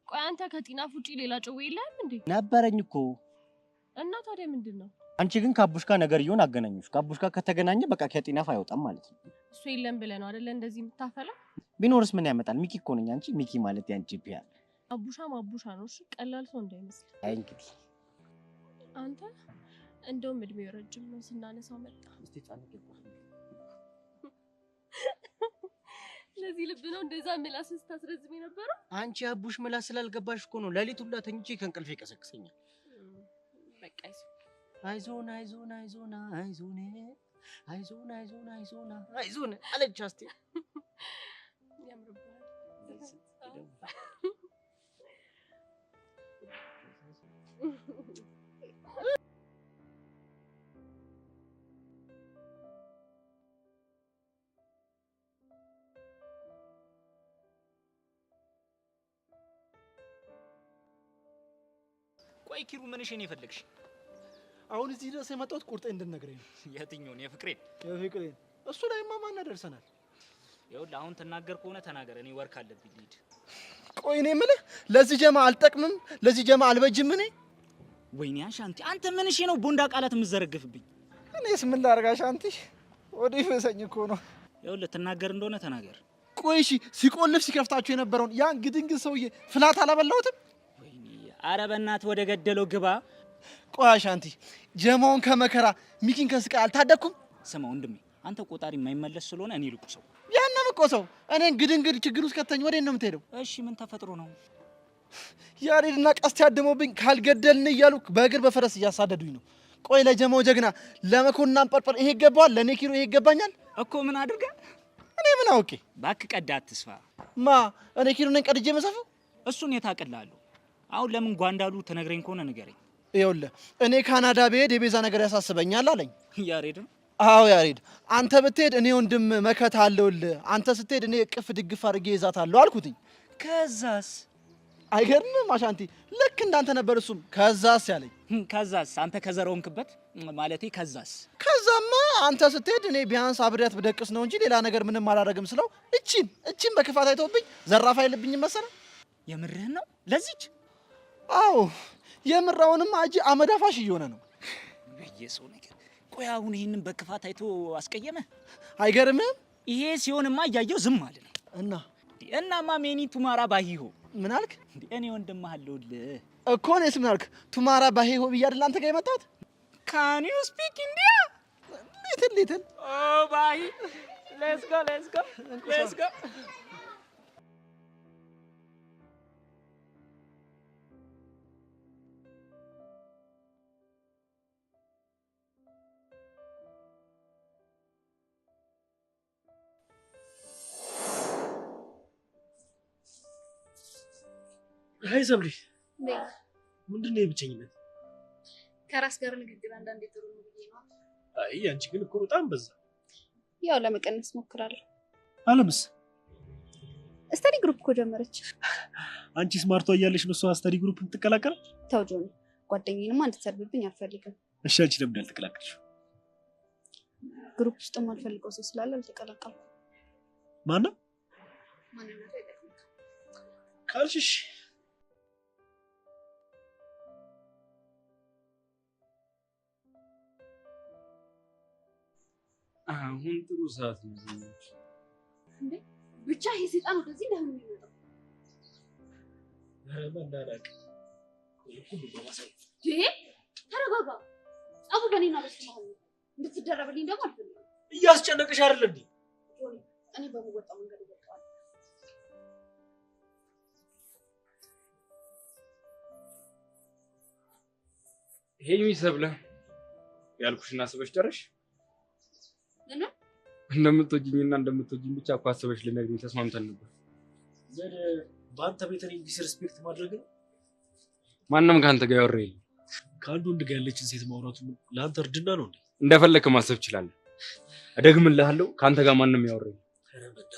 ቆይ አንተ ከጢናፍ ውጪ ሌላ ጩቤ የለህም እንዴ? ነበረኝ እኮ። እና ታዲያ ምንድን ነው? አንቺ ግን ከአቡሽ ጋር ነገርየውን አገናኙሽ። ከአቡሽ ጋር ከተገናኘ በቃ ከጢናፍ አይወጣም ማለት ነው። እሱ የለም ብለህ ነው አይደለ እንደዚህ የምታፈላ? ቢኖርስ ምን ያመጣል? ሚኪ እኮ ነኝ። አንቺ ሚኪ ማለት ያንቺ ፒያር። አቡሻም አቡሻ ነው። እሺ ቀላል ሰው እንዳይመስል። አይ እንግዲህ አንተ እንደውም እድሜው ረጅም ነው ስናነሳው መጣ። እስቲ ጻንቅ ለዚህ ልብ ነው እንደዛ ምላስ ስታስረዝም የነበረው። አንቺ አቡሽ ምላስ ስላልገባሽ እኮ ነው ሌሊት ሁላ ተኝቼ ከእንቅልፌ ይቀሰቅሰኛል። በቃ አይዞን አይዞን አይዞን አይዞን አይዞን አይዞን አይዞን አይዞን አለች አስቴር። ቆይ ኪሩ ምንሽን የፈለግሽ? አሁን እዚህ ድረስ የመጣሁት ቁርጤን እንድትነግረኝ ነው። የትኛውን? የፍቅሬን? የፍቅሬን። እሱ ላይማ ማን ያደርሰናል? ይኸውልህ አሁን ትናገር ከሆነ ተናገር፣ እኔ work አለብኝ ልሂድ። ቆይ እኔ የምልህ ለዚህ ጀማ አልጠቅምም፣ ለዚህ ጀማ አልበጅም እኔ። ወይኔ አሻንቲ፣ አንተ ምንሽ ነው ቦንዳ ቃላት የምትዘረግፍብኝ? እኔስ ምን ላድርግ አሻንቲ፣ ወዲህ ፈሰኝ እኮ ነው። ይኸውልህ ትናገር እንደሆነ ተናገር። ቆይ እሺ፣ ሲቆልፍ ሲከፍታችሁ የነበረውን ያን ግድንግድ ሰውዬ flat አላበላሁትም? ኧረ በእናትህ ወደ ገደለው ግባ። ቆይ አሻንቲ፣ ጀማውን ከመከራ ሚኪን ከስቃይ አልታደግኩም? ስማ ወንድሜ፣ አንተ ቆጣሪ የማይመለስ ስለሆነ እኔ ልቁ ሰው ያንም እኮ ሰው እኔን ግድንግድ ችግር ውስጥ ከተኝ ወዴት ነው የምትሄደው? እሺ ምን ተፈጥሮ ነው? ያሬድና ቀስት ያደመውብኝ ካልገደልን እያሉ በእግር በፈረስ እያሳደዱኝ ነው። ቆይ ለጀማው ጀግና ለመኮንን አንጠርጠር ይሄ ይገባዋል? ለእኔ ኪሩ ይሄ ይገባኛል? እኮ ምን አድርገህ? እኔ ምን አውቄ? እባክህ ቀዳ አትስፋ። ማ እኔ ኪሩ ነኝ ቀድጄ መሰፈው? እሱን የት አቅልላለሁ? አሁን ለምን ጓንዳሉ ተነግረኝ ከሆነ ንገረኝ። ይኸውልህ እኔ ካናዳ ብሄድ የቤዛ ነገር ያሳስበኛል አለኝ። ያሬድ ነው? አዎ ያሬድ፣ አንተ ብትሄድ እኔ ወንድም መከታ አለሁልህ፣ አንተ ስትሄድ እኔ እቅፍ ድግፍ አድርጌ ይዛታለሁ አልኩትኝ። ከዛስ? አይገርምም አሻንቲ፣ ልክ እንዳንተ ነበር እሱም። ከዛስ ያለኝ። ከዛስ? አንተ ከዘረውንክበት ማለቴ ከዛስ? ከዛማ አንተ ስትሄድ እኔ ቢያንስ አብሬያት ብደቅስ ነው እንጂ ሌላ ነገር ምንም አላደርግም ስለው እቺን በክፋት አይተውብኝ ዘራፍ አይልብኝም መሰለህ። የምርህን ነው? ለዚች? አዎ የምራውንም አጂ አመዳፋሽ እየሆነ ነው። በየሰው ነገር። ቆይ አሁን ይሄንን በክፋት አይቶ አስቀየመ? አይገርምም? ይሄ ሲሆንማ እያየው ዝም አለ ነው። እና እናማ ሜኒ ቱማራ ባሂሆ ምን አልክ? እኔ ወንድምህ አለሁልህ እኮ። እኔስ ምን አልክ? ቱማራ ባሂሆ ብዬ አይደል አንተ ጋር የመጣሁት? Can you speak India? Little little። Oh bhai let's go let's go let's go። Hi ሰብሊ፣ ምንድን ነው የብቸኝነት? ከራስ ጋር ንግግር አንዳንዴ ጥሩ ነው ብዬ ነው። አይ አንቺ ግን እኮ በጣም በዛ። ያው ለመቀነስ ሞክራለሁ። አለምስ Study group እኮ ጀመረች። አንቺ smart ቷ እያለሽ ነው እሷ study group የምትቀላቀል? ተው ጆኒ፣ ጓደኛዬንማ እንድትሰርብብኝ አልፈልግም። እሺ አንቺ ለምን አልተቀላቀልሽም? Group ውስጥ የማልፈልገው ሰው ስላለ አልተቀላቀልኩም። ማነው? ማንነቱ አይጠቅምም ካልሽሽ አሁን ጥሩ ሰዓት ነው። እንዴ ብቻ ይሄ ሰይጣን ወደዚህ እንዳይሆን የሚመጣው። ኧረ መናናቅ ሁሉ በማሳየት ይሄ ተረጋጋ። ጸቡ በእኔና በሱ መሀል ነው። እንድትደረብልኝ ደግሞ አልፈልግም። እያስጨነቅሽ አይደል እንዴ? እኔ በምወጣው መንገድ እወጣዋለሁ። ይሄ ሰብለ ያልኩሽን አስበሽ ጨረሽ? ምን? እንደምትወጂኝና እንደምትወጂኝ ብቻ እኮ አስበሽ ልነግሪኝ ተስማምተን ነበር። ዘድ በአንተ ቤት እኔን disrespect ማድረግ ነው? ማንም ከአንተ ጋር ያወራ የለም። ከአንድ ወንድ ጋር ያለችን ሴት ማውራቱ ለአንተ እርድና ነው እንዴ? እንደፈለክ ማሰብ ትችላለህ። እደግምልሃለሁ፣ ከአንተ ጋር ማንም ያወራ የለም።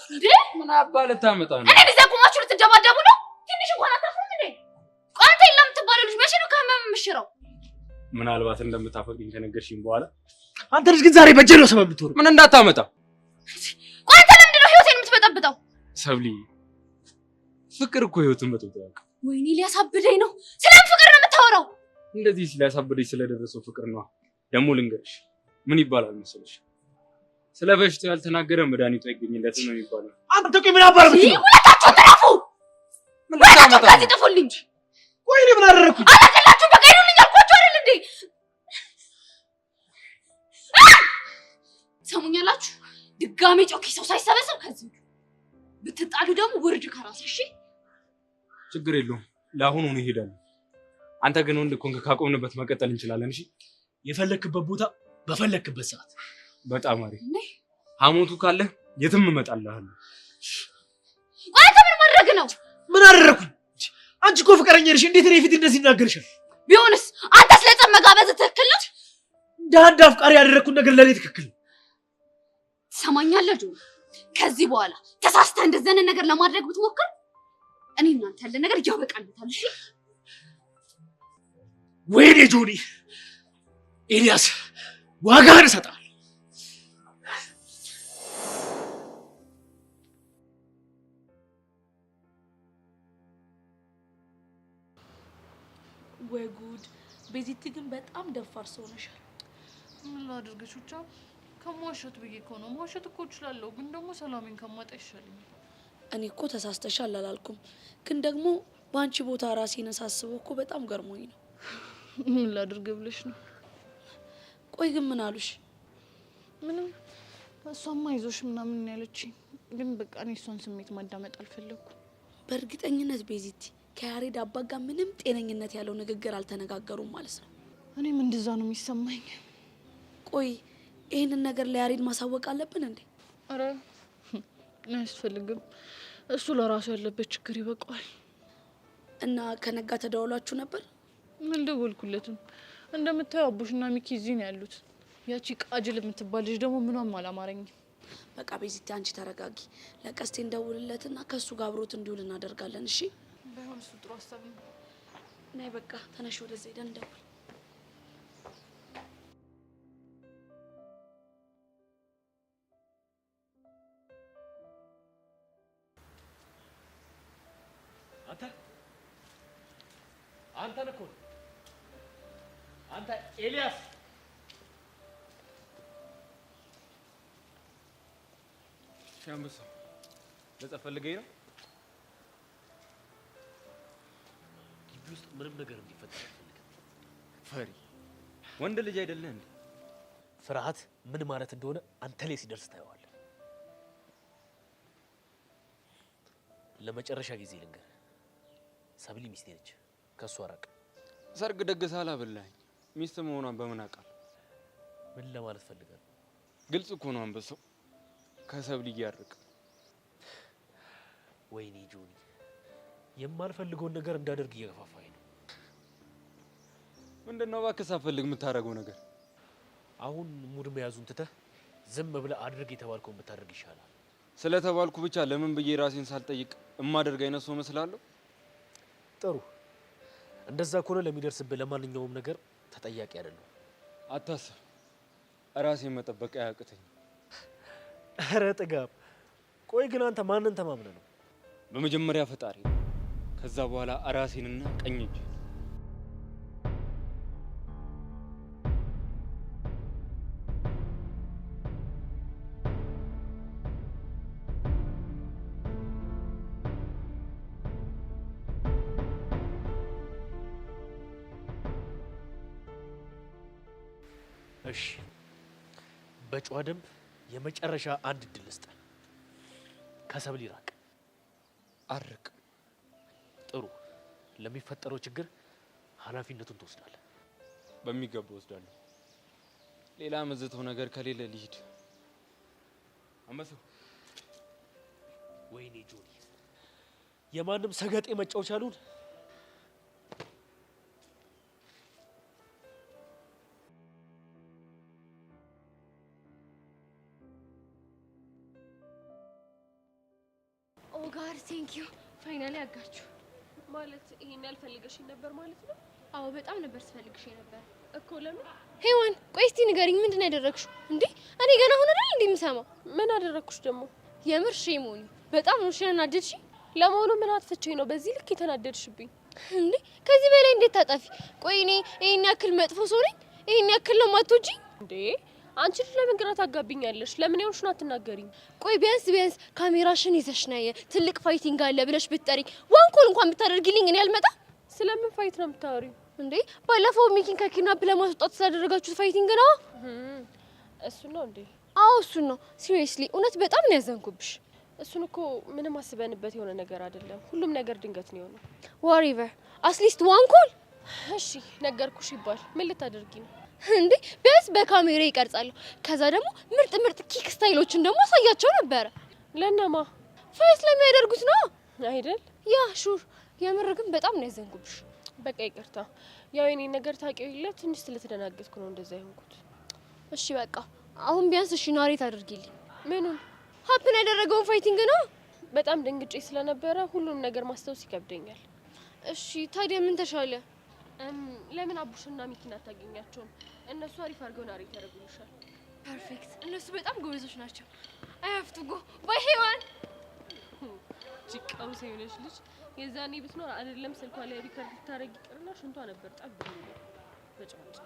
እንዴ ምን አባ ልታመጣ ነው? እኔ እዚያ ቆማችሁ ልትደባደቡ ነው? ትንሽ እንኳን አታፍሩም እንዴ? ቆይ አንተ የለም የምትባለው ልጅ መቼ ነው ከህመም የምሽረው? ምናልባት እንደምታፈቅሪኝ ከነገርሽኝ በኋላ። አንተ ልጅ ግን ዛሬ በጀ ነው ሰበብ የምትሆነው። ምን እንዳታመጣ። ቆይ አንተ ለምንድን ነው ህይወቴን የምትበጠብጠው? ሰብሊ፣ ፍቅር እኮ ህይወትን በጥብጦ ያውቃል። ወይኔ ሊያሳብደኝ ነው። ስለምን ፍቅር ነው የምታወራው? እንደዚህ ሊያሳብደኝ ስለደረሰው ፍቅር ነው። ደግሞ ልንገርሽ፣ ምን ይባላል መሰለሽ? ስለ በሽታው ያልተናገረ መድኃኒቱ አይገኝለትም ነው የሚባለው። አንተ ቆይ ምን አባር የምትለው? ሁለታችሁም ተረፉ። ምን ልታመጣ ነው? ከዚህ ጥፉልኝ። ቆይ እኔ ምን አደረኩኝ? አላቀላችሁም። በቃ ሂዱልኝ አልኳችሁ አይደል እንዴ? ሰሙኛላችሁ? ድጋሜ ጮኬ ሰው ሳይሰበሰብ ከዚህ ብትጣሉ ደግሞ ውርድ ከራስ። እሺ ችግር የለውም። ለአሁኑ ነው እሄዳለሁ። አንተ ግን ወንድ ኮንክ ካቆምንበት መቀጠል እንችላለን። እሺ የፈለክበት ቦታ በፈለክበት ሰዓት። በጣም አሪፍ። ሐሞቱ ካለ የትም እመጣልሃለሁ። ቆይ አንተ ምን ማድረግ ነው? ምን አንቺ እኮ ፍቅረኛ ነሽ። እንዴት እኔ ፊት እንደዚህ ይናገርሻል? ቢሆንስ አንተ ስለጸብ መጋበዝ ትክክል ነው? እንደ አንድ አፍቃሪ ያደረግኩት ነገር ለእኔ ትክክል ነው። ትሰማኛለህ ጆኒ? ከዚህ በኋላ ተሳስተህ እንደዚህ አይነት ነገር ለማድረግ ብትሞክር እኔ እናንተ ያለ ነገር ያበቃልታል። እሺ? ወይኔ ጆኒ፣ ኤልያስ ዋጋህን እሰጥሃለሁ። ወይ ጉድ! ቤዚቲ ግን በጣም ደፋር ሰው ሆነሻል። ምን ላድርግ ቹቻ፣ ከመዋሸት ብዬ እኮ ነው። መዋሸት እኮ እችላለሁ፣ ግን ደግሞ ሰላሜን ከማጣ ይሻለኛል። እኔ እኮ ተሳስተሻል አላልኩም፣ ግን ደግሞ በአንቺ ቦታ ራሴን ሳስበው እኮ በጣም ገርሞኝ ነው። ምን ላድርግ ብለሽ ነው? ቆይ ግን ምን አሉሽ? ምንም። እሷማ አይዞሽ ምናምን ነው ያለችኝ፣ ግን በቃ እኔ እሷን ስሜት ማዳመጥ አልፈለኩም። በእርግጠኝነት ቤዚቲ ከያሬድ አባት ጋር ምንም ጤነኝነት ያለው ንግግር አልተነጋገሩም ማለት ነው። እኔም እንደዛ ነው የሚሰማኝ። ቆይ ይህንን ነገር ለያሬድ ማሳወቅ አለብን እንዴ? አረ አያስፈልግም። እሱ ለራሱ ያለበት ችግር ይበቃዋል። እና ከነጋ ተደዋውላችሁ ነበር? አልደወልኩለትም። እንደምታየው አቡሽና ሚኪ እዚህ ነው ያሉት። ያቺ ቃጅል የምትባል ልጅ ደግሞ ምኗም አላማረኝም። በቃ ቤዚቲ አንቺ ተረጋጊ። ለቀስቴ እንደውልለትና ከእሱ ጋር አብሮት እንዲውል እናደርጋለን። እሺ? ባይሆን እሱ ጥሩ ሀሳብ ነው። ነይ በቃ ተነሽ፣ ወደዛ ሄደን እንደውል። አንተ አንተን እኮ ነው። አንተ ኤልያስ አንበሳው ለጸብ ፈልገኝ ነው? ግቢ ውስጥ ምንም ነገር እንዲፈጠር አልፈልግም። ፈሪ ወንድ ልጅ አይደለህ እንዴ? ፍርሃት ምን ማለት እንደሆነ አንተ ላይ ሲደርስ ታየዋለህ። ለመጨረሻ ጊዜ ልንገርህ፣ ሰብሊ ሚስቴ ነች። ከእሷ ራቅ። ሰርግ ደግሰህ አላበላኸኝ። ሚስት መሆኗን በምን አውቃለሁ? ምን ለማለት ፈልገህ ነው? ግልጽ እኮ ነው አንበሳው፣ ከሰብሊ እያርቅ። ወይኔ ጆኒ፣ የማልፈልገውን ነገር እንዳደርግ እየገፋፋኝ ነው። ምንድን ነው እባክህ ሳትፈልግ የምታደርገው ነገር? አሁን ሙድ መያዙን ትተህ ዝም ብለህ አድርግ የተባልከውን ብታደርግ ይሻላል። ስለተባልኩ ብቻ ለምን ብዬ ራሴን ሳልጠይቅ እማደርግ አይነት ሰው እመስላለሁ? ጥሩ፣ እንደዛ ከሆነ ለሚደርስብህ ለማንኛውም ነገር ተጠያቂ አይደለሁም። አታስብ፣ ራሴን መጠበቅ አያቅተኝም። ኧረ ጥጋብ! ቆይ ግን አንተ ማንን ተማምነህ ነው? በመጀመሪያ ፈጣሪ፣ ከዛ በኋላ ራሴንና ቀኝ እጄን። እሺ፣ በጨዋ ደንብ የመጨረሻ አንድ እድል ልስጥህ። ከሰብል ይራቅ። አርቅም። ጥሩ፣ ለሚፈጠረው ችግር ኃላፊነቱን ትወስዳለህ። በሚገባ ወስዳለሁ። ሌላ መዝተው ነገር ከሌለ ልሂድ። አንበሳው፣ ወይኔ ጆኒ፣ የማንም ሰገጤ መጫወቻ አልሆን። Oh God, thank you, finally አጋችሁ። ማለት ይሄን ያልፈልገሽኝ ነበር ማለት ነው? አዎ በጣም ነበር ስፈልግሽ ነበር እኮ። ለምን? ሄዋን ቆይ እስቲ ንገሪኝ፣ ምንድን ነው ያደረግሽው? እንዴ እኔ ገና አሁን አይደል እንዴ የምሰማው? ምን አደረግኩሽ ደግሞ? የምር shame on you፣ በጣም ነው እሺ ያናደድሽ። ለመሆኑ ምን አጥፍቼ ነው በዚህ ልክ የተናደድሽብኝ? እንዴ ከዚህ በላይ እንዴት ታጠፊ? ቆይ እኔ ይሄን ያክል መጥፎ ሰው ነኝ? ይሄን ያክል ነው የማትወጂኝ? እንዴ አንቺ ልጅ ለምን ግራ ታጋቢኛለሽ? ለምን የሆንሽውን አትናገሪኝ? ቆይ ቢያንስ ቢያንስ ካሜራሽን ይዘሽ ነይ፣ ትልቅ fighting አለ ብለሽ ብትጠሪ one call እንኳን ብታደርጊልኝ እኔ አልመጣ። ስለምን fight ነው የምታወሪው? እንዴ ባለፈው ሚኪን ከ kidnap ለማስወጣት ስላደረጋችሁት fighting ነው። እሱ ነው እንዴ? አዎ እሱን ነው። Seriously እውነት በጣም ነው ያዘንኩብሽ። እሱን እኮ ምንም አስበንበት የሆነ ነገር አይደለም። ሁሉም ነገር ድንገት ነው የሆነው። Whatever, at least one call። እሺ ነገርኩሽ ይባል ምን ልታደርጊ ነው? እንዴ ቢያንስ በካሜራ ይቀርጻለሁ። ከዛ ደግሞ ምርጥ ምርጥ kick style ኦችን ደግሞ አሳያቸው ነበረ። ለነማ? Fight ለሚያደርጉት ነው አይደል? Yeah, sure። የምር ግን በጣም ነው ያዘንኩብሽ። በቃ ይቅርታ። ያው የኔ ነገር ታውቂው የለ ትንሽ ስለተደናገጥኩ ነው እንደዛ የሆንኩት። እሺ በቃ አሁን ቢያንስ እሺ narrate አድርጊልኝ። ምኑን? Happen ያደረገውን fighting ነው። በጣም ደንግጬ ስለነበረ ሁሉንም ነገር ማስታወስ ይከብደኛል። እሺ ታዲያ ምን ተሻለ? ለምን አቡሽና ሚኪን አታገኛቸውም? እነሱ አሪፍ አድርገው narrate ያደርጉልሻል። Perfect። እነሱ በጣም ጎበዞች ናቸው። I have to go, bye ሄዋን። ጭቃው የሆነች ልጅ የዛኔ ብትኖር አይደለም ስልኳ ላይ record ልታረግ ይቅርና ሽንቷ ነበር ጠብ የሚለው። በጭባጭ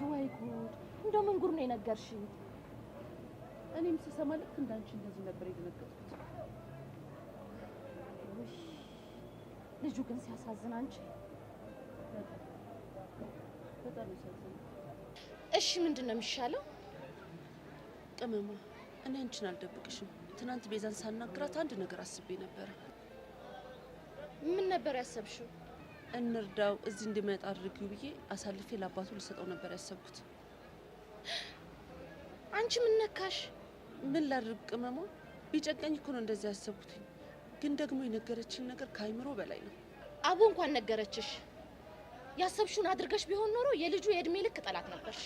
ወይ ጉድ! እንደው ምን ጉድ ነው የነገርሽኝ? እኔም ስሰማ ልክ እንዳንቺ እንደዚህ ነበር የደነገጥኩት። ውይ ልጁ ግን ሲያሳዝን። አንቺ በጣም ያሳዝናል። እሺ ምንድን ነው የሚሻለው? ቅመሟ፣ እኔ አንቺን አልደብቅሽም። ትናንት ቤዛን ሳናግራት አንድ ነገር አስቤ ነበረ። ምን ነበር ያሰብሽው? እንርዳው፣ እዚህ እንዲመጣ አድርጊው ብዬ አሳልፌ ለአባቱ ልሰጠው ነበር ያሰብኩት። አንቺ ምን ነካሽ? ምን ላድርግ ቅመሟ፣ ቢጨንቀኝ እኮ ነው እንደዚህ ያሰብኩትኝ። ግን ደግሞ የነገረችኝ ነገር ከአይምሮ በላይ ነው። አቦ እንኳን ነገረችሽ። ያሰብሽውን አድርገሽ ቢሆን ኖሮ የልጁ የእድሜ ልክ ጠላት ነበርሽ።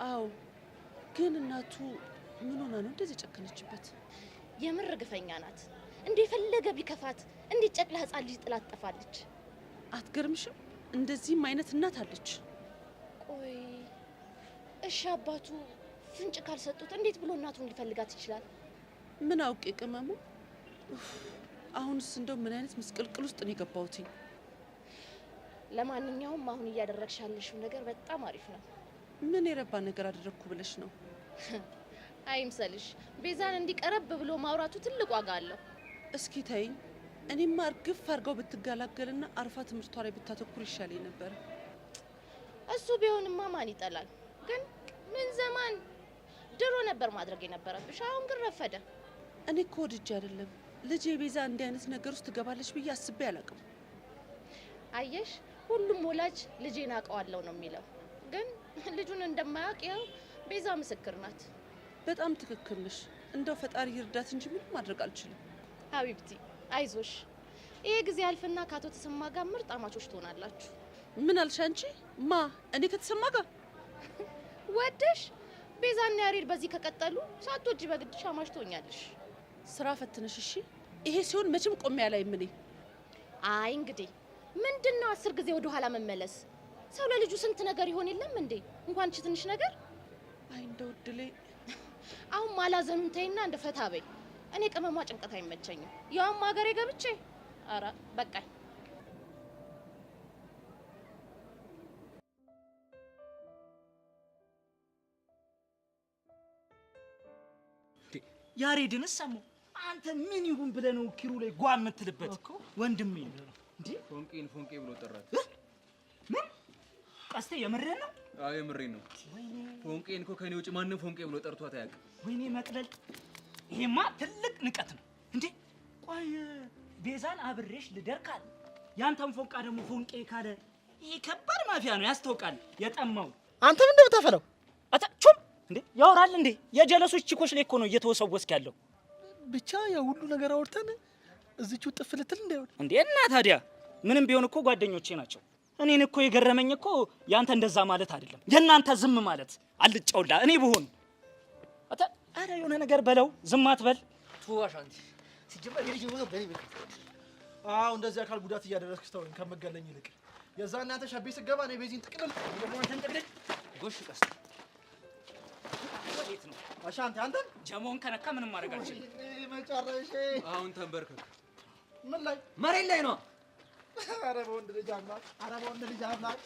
አዎ፣ ግን እናቱ ምን ሆና ነው እንደዚህ ጨከነችበት? የምር ግፈኛ ናት። እንደ የፈለገ ቢከፋት እንዴት ጨቅላ ሕፃን ልጅ ጥላት ትጠፋለች? አትገርምሽም? እንደዚህም አይነት እናት አለች። ቆይ እሺ፣ አባቱ ፍንጭ ካልሰጡት እንዴት ብሎ እናቱን ሊፈልጋት ይችላል? ምን አውቄ ቅመሙ። አሁንስ እንደው ምን አይነት ምስቅልቅል ውስጥ ነው የገባሁትኝ። ለማንኛውም አሁን እያደረግሽ ያለሽው ነገር በጣም አሪፍ ነው። ምን የረባ ነገር አደረግኩ ብለሽ ነው? አይምሰልሽ፣ ቤዛን እንዲቀረብ ብሎ ማውራቱ ትልቅ ዋጋ አለው። እስኪ ተይኝ። እኔማ እርግፍ አድርጋው ብትገላገልና አርፋ ትምህርቷ ላይ ብታተኩር ይሻለኝ ነበር። እሱ ቢሆንማ ማን ይጠላል? ግን ምን ዘማን ድሮ ነበር ማድረግ የነበረብሽ። አሁን ግን ረፈደ። እኔ እኮ ወድጄ አይደለም ልጄ ቤዛ እንዲህ አይነት ነገር ውስጥ ትገባለች ብዬ አስቤ አላውቅም። አየሽ፣ ሁሉም ወላጅ ልጄን አውቀዋለሁ ነው የሚለው። ግን ልጁን እንደማያውቅ ይኸው ቤዛ ምስክር ናት። በጣም ትክክል ነሽ። እንደው ፈጣሪ ይርዳት እንጂ ምንም ማድረግ አልችልም። ሀቢብቲ አይዞሽ፣ ይሄ ጊዜ አልፍና ከአቶ ተሰማ ጋር ምርጥ አማቾች ትሆናላችሁ። ምን አልሽ አንቺ? ማ እኔ ከተሰማ ጋር? ወደሽ ቤዛና ያሬድ በዚህ ከቀጠሉ ሳትወጂ በግድሽ አማች ትሆኛለሽ። ስራ ፈትነሽ እሺ። ይሄ ሲሆን መቼም ቆሜ አላይም እኔ። አይ እንግዲህ ምንድን ነው 10 ጊዜ ወደ ኋላ መመለስ? ሰው ለልጁ ስንት ነገር ይሆን የለም እንዴ? እንኳን እቺ ትንሽ ነገር። አይ እንደው እድሌ። አሁን ማላዘኑን ተይና እንደ ፈታ በይ። እኔ ቅመሟ ጭንቀት አይመቸኝም። ያውም ሀገሬ ገብቼ። ኧረ በቃኝ። ያሬድንስ ሰማሁ። አንተ ምን ይሁን ብለህ ነው ኪሩ ላይ ጓ የምትልበት? ወንድሜ እንዴ ፎንቄን ፎንቄ ብሎ ጠራት። ምን ቀስቴ፣ የምርህን ነው? አዎ የምሬን ነው። ፎንቄን እኮ ከኔ ውጭ ማንም ፎንቄ ብሎ ጠርቷት አያውቅም። ወይኔ መቅለል፣ ይሄማ ትልቅ ንቀት ነው። እንዴ ቆይ ቤዛን አብሬሽ ልደር ካለ ያንተን ፎንቃ ደግሞ ፎንቄ ካለ ይሄ ከባድ ማፊያ ነው፣ ያስታውቃል። የጠማው አንተ ምን እንደምታፈለው አታ ቹም እንዴ ያወራል እንዴ? የጀለሶች ቺኮች ላይ እኮ ነው እየተወሰወስክ ያለው። ብቻ ያ ሁሉ ነገር አውርተን እዚቹ ጥፍ ልትል እንዳይሆን እንዴ። እና ታዲያ ምንም ቢሆን እኮ ጓደኞቼ ናቸው። እኔን እኮ የገረመኝ እኮ ያንተ እንደዛ ማለት አይደለም የእናንተ ዝም ማለት አልጫውላ። እኔ ብሆን አታ አረ የሆነ ነገር በለው፣ ዝም አትበል። ቱ አሻንቲ ሲጀመር የልጅ ወገብ በኔ ቤት። አዎ እንደዚህ አካል ጉዳት እያደረስክ ተወኝ ከምገለኝ ይልቅ የዛ እናንተ ሸቤ ስገባ እኔ ቤዚን ጥቅልል ደግሞ አንተን ጥቅልል ጎሽ ቀስ ወዴት ነው አሻንቲ? አንተን ጀሞን ከነካ ምንም ማድረግ አልችልም። መጨረሻ አሁን ተንበርከክ። ምን ላይ? መሬት ላይ ነው። ኧረ በወንድ ልጅ አምላክ! ኧረ በወንድ ልጅ አምላክ!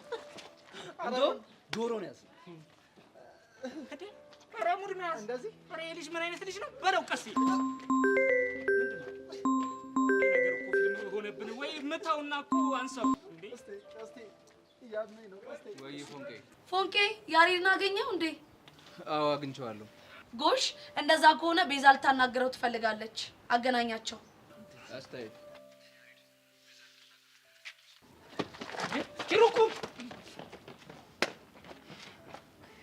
እንደውም ዶሮ ነው ያዝ። ኧረ ሙድ ነው ያዝ። እንደዚህ ኧረ ይሄ ልጅ ምን አይነት ልጅ ነው? በለው ቀስ ምንድን ነው ይሄ ነገር እኮ ፊልም ሆነብን ወይ ምታውና እኮ አንሳው እንዴ። ቀስቴ ቀስቴ እያመኝ ነው ቀስቴ። ወይ ፎንቄ ፎንቄ ያሬድን አገኘው እንዴ? አዎ አግኝቼዋለሁ። ጎሽ፣ እንደዛ ከሆነ ቤዛ ልታናግረው ትፈልጋለች። አገናኛቸው። አስተያየት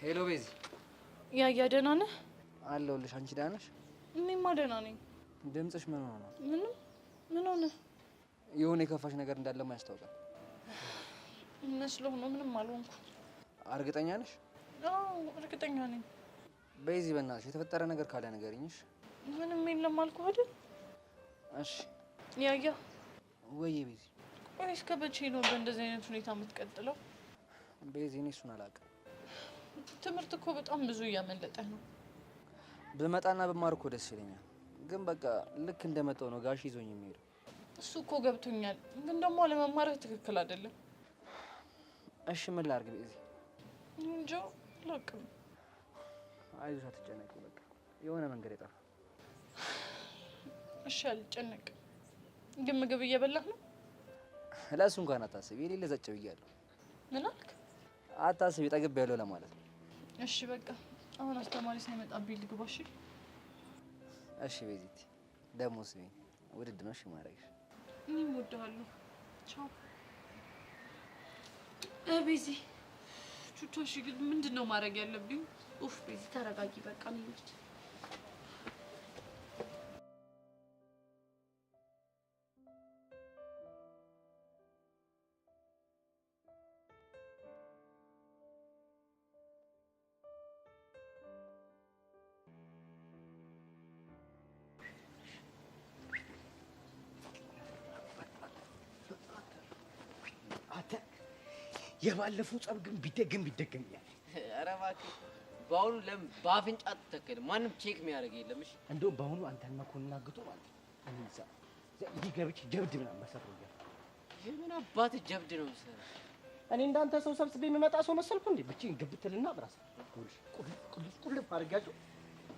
Hello ቤዚ። ያያ ደህና ነህ? አለሁልሽ። አንቺ ደህና ነሽ? እኔማ ደህና ነኝ። ድምፅሽ ምን ሆኖ ነው? ምንም። ምን ሆነ? የሆነ የከፋሽ ነገር እንዳለማ ያስታውቃል። መስሎህ ነው? ምንም አልሆንኩም። እርግጠኛ ነሽ? አዎ እርግጠኛ ነኝ። ቤዚ በእናትሽ የተፈጠረ ነገር ካለ ንገሪኝ። እሺ? ምንም የለም አልኩህ አይደል? እሺ። ያያ። ወይዬ ቤዚ። ቆይ እስከ መቼ ነው በእንደዚህ አይነት ሁኔታ የምትቀጥለው? ቤዚ እኔ እሱን አላውቅም። ትምህርት እኮ በጣም ብዙ እያመለጠ ነው። ብመጣና ብማር እኮ ደስ ይለኛል፣ ግን በቃ ልክ እንደመጣው ነው ጋሽ ይዞኝ የሚሄደው። እሱ እኮ ገብቶኛል፣ ግን ደግሞ አለመማርህ ትክክል አይደለም። እሺ ምን ላድርግ ቤዚ? እንጃ አላውቅም። አይዞሽ አትጨነቂ፣ በቃ የሆነ መንገድ ይጠፋ። እሺ አልጨነቅም፣ ግን ምግብ እየበላህ ነው? ለእሱ እንኳን አታስቢ፣ የሌለ ዘጭ ብያለሁ። ምን አልክ? አታስቢ፣ ጠግቤያለሁ ለማለት ነው። እሺ በቃ አሁን አስተማሪ ሳይመጣብኝ ልግባ። እሺ? እሺ ቤዚቲ፣ ደግሞ ስሚ፣ ውድድ ነው እሺ ማድረግሽ። እኔም እወድሃለሁ። ቻው። ቤዚ ቹቻ፣ እሺ ግን ምንድን ነው ማድረግ ያለብኝ? ኡፍ ቤዚ ተረጋጊ፣ በቃ እንሂድ። የባለፈው ጸብ ግን ቢደገም ቢደገም እያለ። ኧረ እባክህ በአሁኑ ለምን በአፍንጫ አትተከልም? ማንም check የሚያደርግ የለም። እሺ እንደውም በአሁኑ አንተን መኮንን አግቶ ማለት ነው እኔ እዛ እዚህ ገብቼ ጀብድ ምናምን በሰራው እያለ። የምን አባትህ ጀብድ ነው የምሰራው? እኔ እንዳንተ ሰው ሰብስቤ የምመጣ ሰው መሰልኩ እንዴ? ብቻዬን ግብትልና ብራስ ቁልፍ ቁልፍ ቁልፍ አድርጋችሁ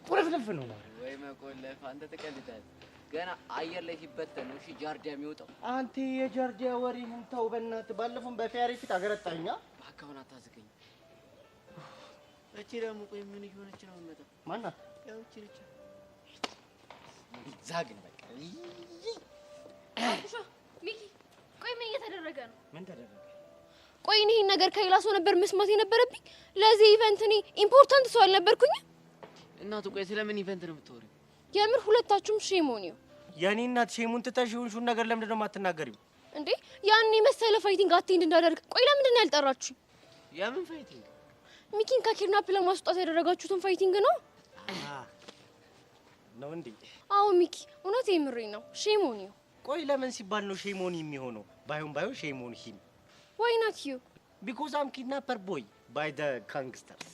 ቁልፍልፍ ነው ማለት። ወይ መቆለፍ፣ አንተ ትቀልዳለህ። ገና አየር ላይ ሲበተን ነው እሺ ጃርዲያ የሚወጣው። አንተ የጃርዲያ ወሬህን ተው በእናትህ። ባለፈውም በፊያሪ ፊት አገረጣኛ። እባክህ አሁን አታዝገኝ። እቺ ደግሞ ቆይ ምን እየሆነች ነው የምመጣው? ማናት? ያው እቺ ነች። እዛ ግን በቃ አቡሻ፣ ሚኪ ቆይ ምን እየተደረገ ነው? ምን ተደረገ? ቆይ እኔ ይሄን ነገር ከሌላ ሰው ነበር መስማት የነበረብኝ። ለዚህ event እኔ important ሰው አልነበርኩኝም። እናቱ ቆይ ስለምን event ነው የምታወሪው? የምር ሁለታችሁም shame on you። የኔ እናት shame ኡን ትተሽ የሆንሽውን ነገር ለምንድን ነው የማትናገሪው? እንዴ ያን የመሰለ fighting attend እንዳደርግ ቆይ ለምንድን ነው ያልጠራችሁኝ? የምን fighting? ሚኪን ከ kidnap ለማስወጣት ያደረጋችሁትን fighting ነው። ነው እንዴ? አዎ ሚኪ እውነት የምሬን ነው። Shame on you። ቆይ ለምን ሲባል ነው shame on የሚሆነው? ባይሆን ባይሆን shame on him። Why not you? Because I'm kidnapper boy by the gangsters።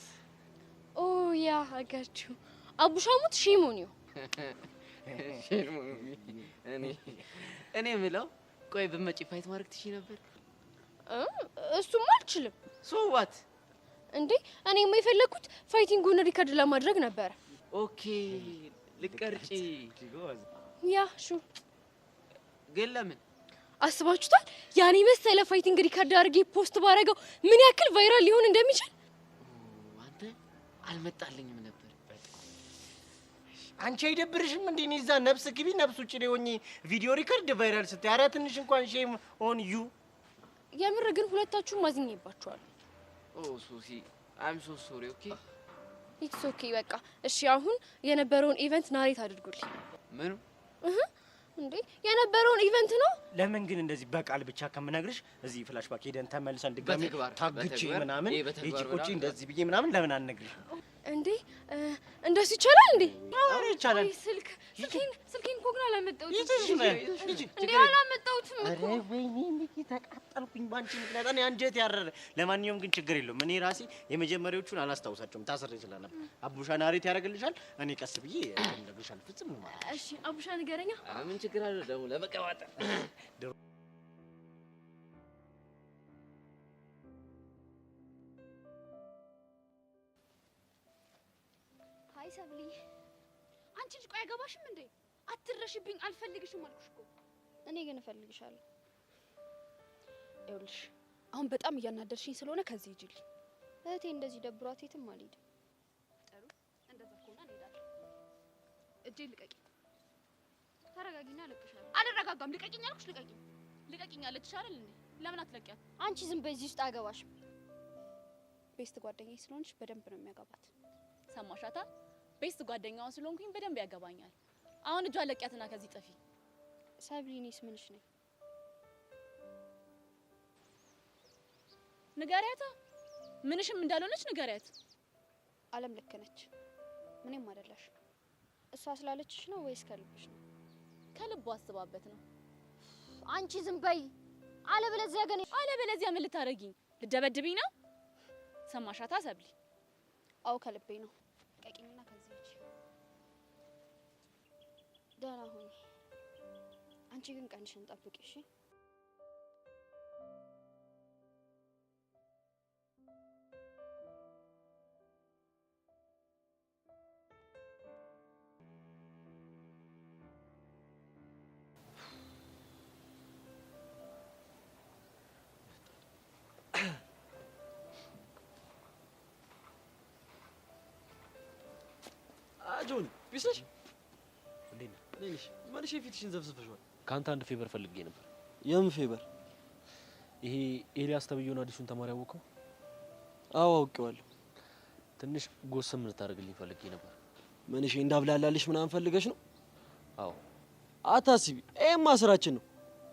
Oh yeah አጋችሁ አቡሻሙት shame on you። Shame on me። እኔ የምለው ቆይ ብትመጪ fight ማድረግ ትችይ ነበር? እሱማ አልችልም። So what? እንዴ እኔማ የፈለኩት fighting ኡን record ለማድረግ ነበረ። Okay ልቀርጪ። Yeah sure። ግን ለምን አስባችሁታል? ያን የመሰለ fighting record አድርጌ post ባረገው ምን ያክል viral ሊሆን እንደሚችል። አንተ አልመጣልኝም ነበር። አንቺ አይደብርሽም እንዴ? እኔ እዛ ነፍስ ግቢ ነፍስ ውጭ ላይ ሆኜ ቪዲዮ record viral ስትይ፣ ኧረ ትንሽ እንኳን shame on you። የምር ግን ሁለታችሁም አዝኜባችኋለሁ። Oh ሱሲ I'm so sorry። Okay It's okay በቃ እሺ። አሁን የነበረውን event narrate አድርጉልኝ። ምኑ? እንዴ የነበረውን event ነው። ለምን ግን እንደዚህ በቃል ብቻ ከምነግርሽ እዚህ flashback ሄደን ተመልሰን ድጋሚ ታግቼ ምናምን ሂጂ ቁጭ እንደዚህ ብዬ ምናምን ለምን አልነግርሽ? እንዴ እንደሱ ይቻላል እንዴ? አዎ ይቻላል። ስልክ ስልኬን ስልኬን እኮ ግን አላመጣሁትም። እንዴ አላመጣሁትም እኮ። ኧረ ወይኔ ሚኪ ተቃጠልኩኝ ባንቺ ምክንያት እኔ አንጀት ያረረ። ለማንኛውም ግን ችግር የለውም እኔ ራሴ የመጀመሪያዎቹን አላስታውሳቸውም ታስሬ ስለነበር። አቡሻ narrate ያደርግልሻል፣ እኔ ቀስ ብዬ እነግርሻለሁ። ፍጽም ነው ማለት። እሺ አቡሻ ንገረኛ። ምን ችግር አለው ደግሞ ለመቀባጠር። Hi ሰብሊ፣ አንቺ ልጅ ቆይ አይገባሽም እንዴ? አትረሽብኝ፣ አልፈልግሽም አልኩሽ እኮ። እኔ ግን እፈልግሻለሁ። ይኸውልሽ አሁን በጣም እያናደድሽኝ ስለሆነ ከዚህ ሂጂልኝ። እህቴ እንደዚህ ደብሯት የትም አልሄድም። ጥሩ፣ እንደዛ ከሆነ እንሄዳለን። እጄን ልቀቂኝ። ተረጋጊና እለቅሻለሁ። አልረጋጋም። ልቀቂኝ አልኩሽ፣ ልቀቂኝ። ልቀቂኝ አለችሽ አይደል እንዴ? ለምን አትለቂያት? አንቺ ዝም በይ፣ እዚህ ውስጥ አያገባሽም። Best ጓደኛዬ ስለሆንሽ በደንብ ነው የሚያገባት። ሰማሻታ? Best ጓደኛዋ ስለሆንኩኝ በደንብ ያገባኛል። አሁን እጇን ለቂያትና ከዚህ ጥፊ። ሰብሊ፣ እኔስ ምንሽ ነኝ? ንገሪያታ፣ ምንሽም እንዳልሆነች ንገሪያት። አለም ልክ ነች። ምንም አይደለሽ። እሷ ስላለችሽ ነው ወይስ ከልብሽ ነው? ከልቧ አስባበት ነው። አንቺ ዝም በይ። አለበለዚያ ግን አለበለዚያ ምን ልታረጊኝ? ልደበድብኝ ነው? ሰማሻታ ሰብሊ? አዎ ከልቤ ነው። ቀቂኝና ከዚህ ውጪ። ደህና ሁኚ። አንቺ ግን ቀንሽን ጠብቂ እሺ? ጆኒ peace ነሽ? እንዴት ነህ? እንዴት ነሽ? መልሼ ፊትሽን ዘፍዝፈሽዋል። ከአንተ አንድ favor ፈልጌ ነበር። የምን favor? ይሄ ኤልያስ ተብዬውን አዲሱን ተማሪ አወቀው? አዎ አውቄዋለሁ። ትንሽ ጎሰም ልታደርግልኝ ፈልጌ ነበር። መንሼ እንዳብላላልሽ ምናምን ፈልገሽ ነው? አዎ። አታስቢ፣ ይሄማ ስራችን ነው።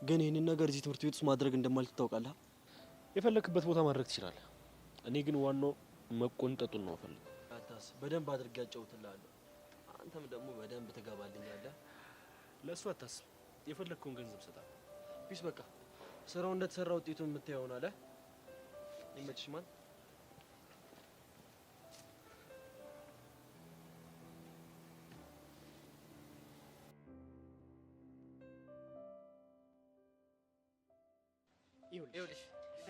ግን ይህንን ነገር እዚህ ትምህርት ቤት ውስጥ ማድረግ እንደማልችል ታውቃለህ። የፈለክበት ቦታ ማድረግ ትችላለህ። እኔ ግን ዋናው መቆንጠጡን ነው ፈልገው። አታስብ፣ በደንብ አድርጌ አጫውትልሃለሁ። አንተም ደግሞ በደንብ ትገባልኛለህ። ለእሱ አታስብ፣ የፈለግከውን ገንዘብ እሰጥሃለሁ። Peace። በቃ ስራው እንደተሰራ ውጤቱን የምታየው ይሆናል። ይመችሽ። ማን ይኸውልሽ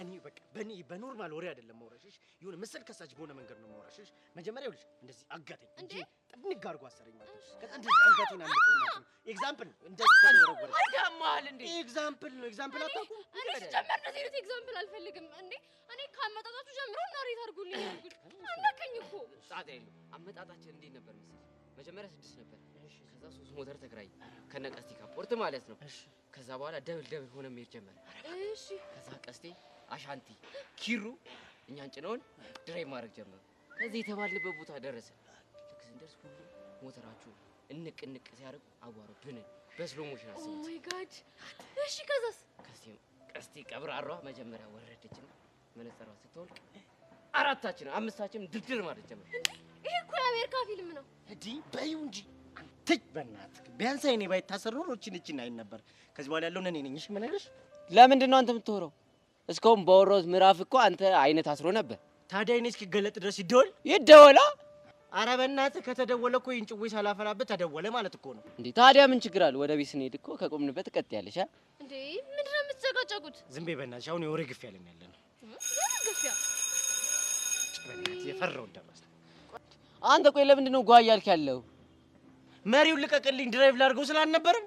እኔ በቃ በእኔ በ normal ወሬ አይደለም ማውራሽሽ፣ የሆነ ምስል ከሳች በሆነ መንገድ ነው ማውራሽሽ። መጀመሪያ ይኸውልሽ እንደዚህ አጋተኝ እንጂ ጥንግ አድርጎ አሰረኝ ማለት ነው። ከዛ እንደዚህ አንገቴን አንቀኝ ማለት ነው። Example እንደዚህ ተወረወረ። ያማል እንዴ? Example ነው። Example አታውቁም? እኔ ሲጀመር እንደዚህ አይነት example አልፈልግም። እንዴ እኔ ካመጣጣችሁ ጀምሮ narrate አድርጉልኝ ያልኩት አናከኝ እኮ። ጣጣ የለውም። አመጣጣችን እንዴት ነበር መሰለኝ? መጀመሪያ 6 ነበር። ከዛ 3 ሞተር ተከራይ ከነ ቀስቴ ካፖርት ማለት ነው። ከዛ በኋላ double double ሆነ መሄድ ጀመረ። እሺ። ከዛ ቀስቴ አሻንቲ ኪሩ እኛን ጭነውን drive ማድረግ ጀመሩ። ከዚህ የተባልንበት ቦታ ደረሰ። ልክ ስንደርስ ሁሉ ሞተራችሁ እንቅ እንቅ ሲያደርጉ አቧራው ብንን በ slow motion Oh አስቡት። My God። እሺ ከዛስ? ቀስቴ ቀብራሯ መጀመሪያ ወረደችና መነጽሯ ስትወልቅ አራታችን አምስታችን ድርድር ማለት ጀመረ። ይሄ እኮ የአሜሪካ ፊልም ነው። እንዲ በይው እንጂ አንተ በእናትህ ቢያንስ አይኔ ባይታሰር ኖሮ እቺን እቺን አይን ነበር። ከዚህ በኋላ ያለውን እኔ ነኝ እሺ የምነግርሽ። ለምንድን ነው አንተ የምትወረው? እስካሁን ባወራሁት ምዕራፍ እኮ አንተ አይነት አስሮ ነበር። ታዲያ አይኔ እስኪገለጥ ድረስ ይደወል ይደወላ። ኧረ በእናትህ ከተደወለ እኮ ይህን ጭዌ ሳላፈላበት ተደወለ ማለት እኮ ነው። እንዴ ታዲያ ምን ችግር አለ? ወደ ቤት ስንሄድ እኮ ከቆምንበት ትቀጥያለሽ። አ እንዴ ምንድን ነው የምትዘጋጨጉት? ዝም በይ በእናትሽ። አሁን የወሬ ግፊያ ላይ ነው ያለነው። የምን ግፊያ? በእናትህ የፈራውን ደረሰ። አንተ ቆይ ለምንድን ነው ጓ እያልክ ያለው? መሪውን ልቀቅልኝ drive ላድርገው ስላልነበረን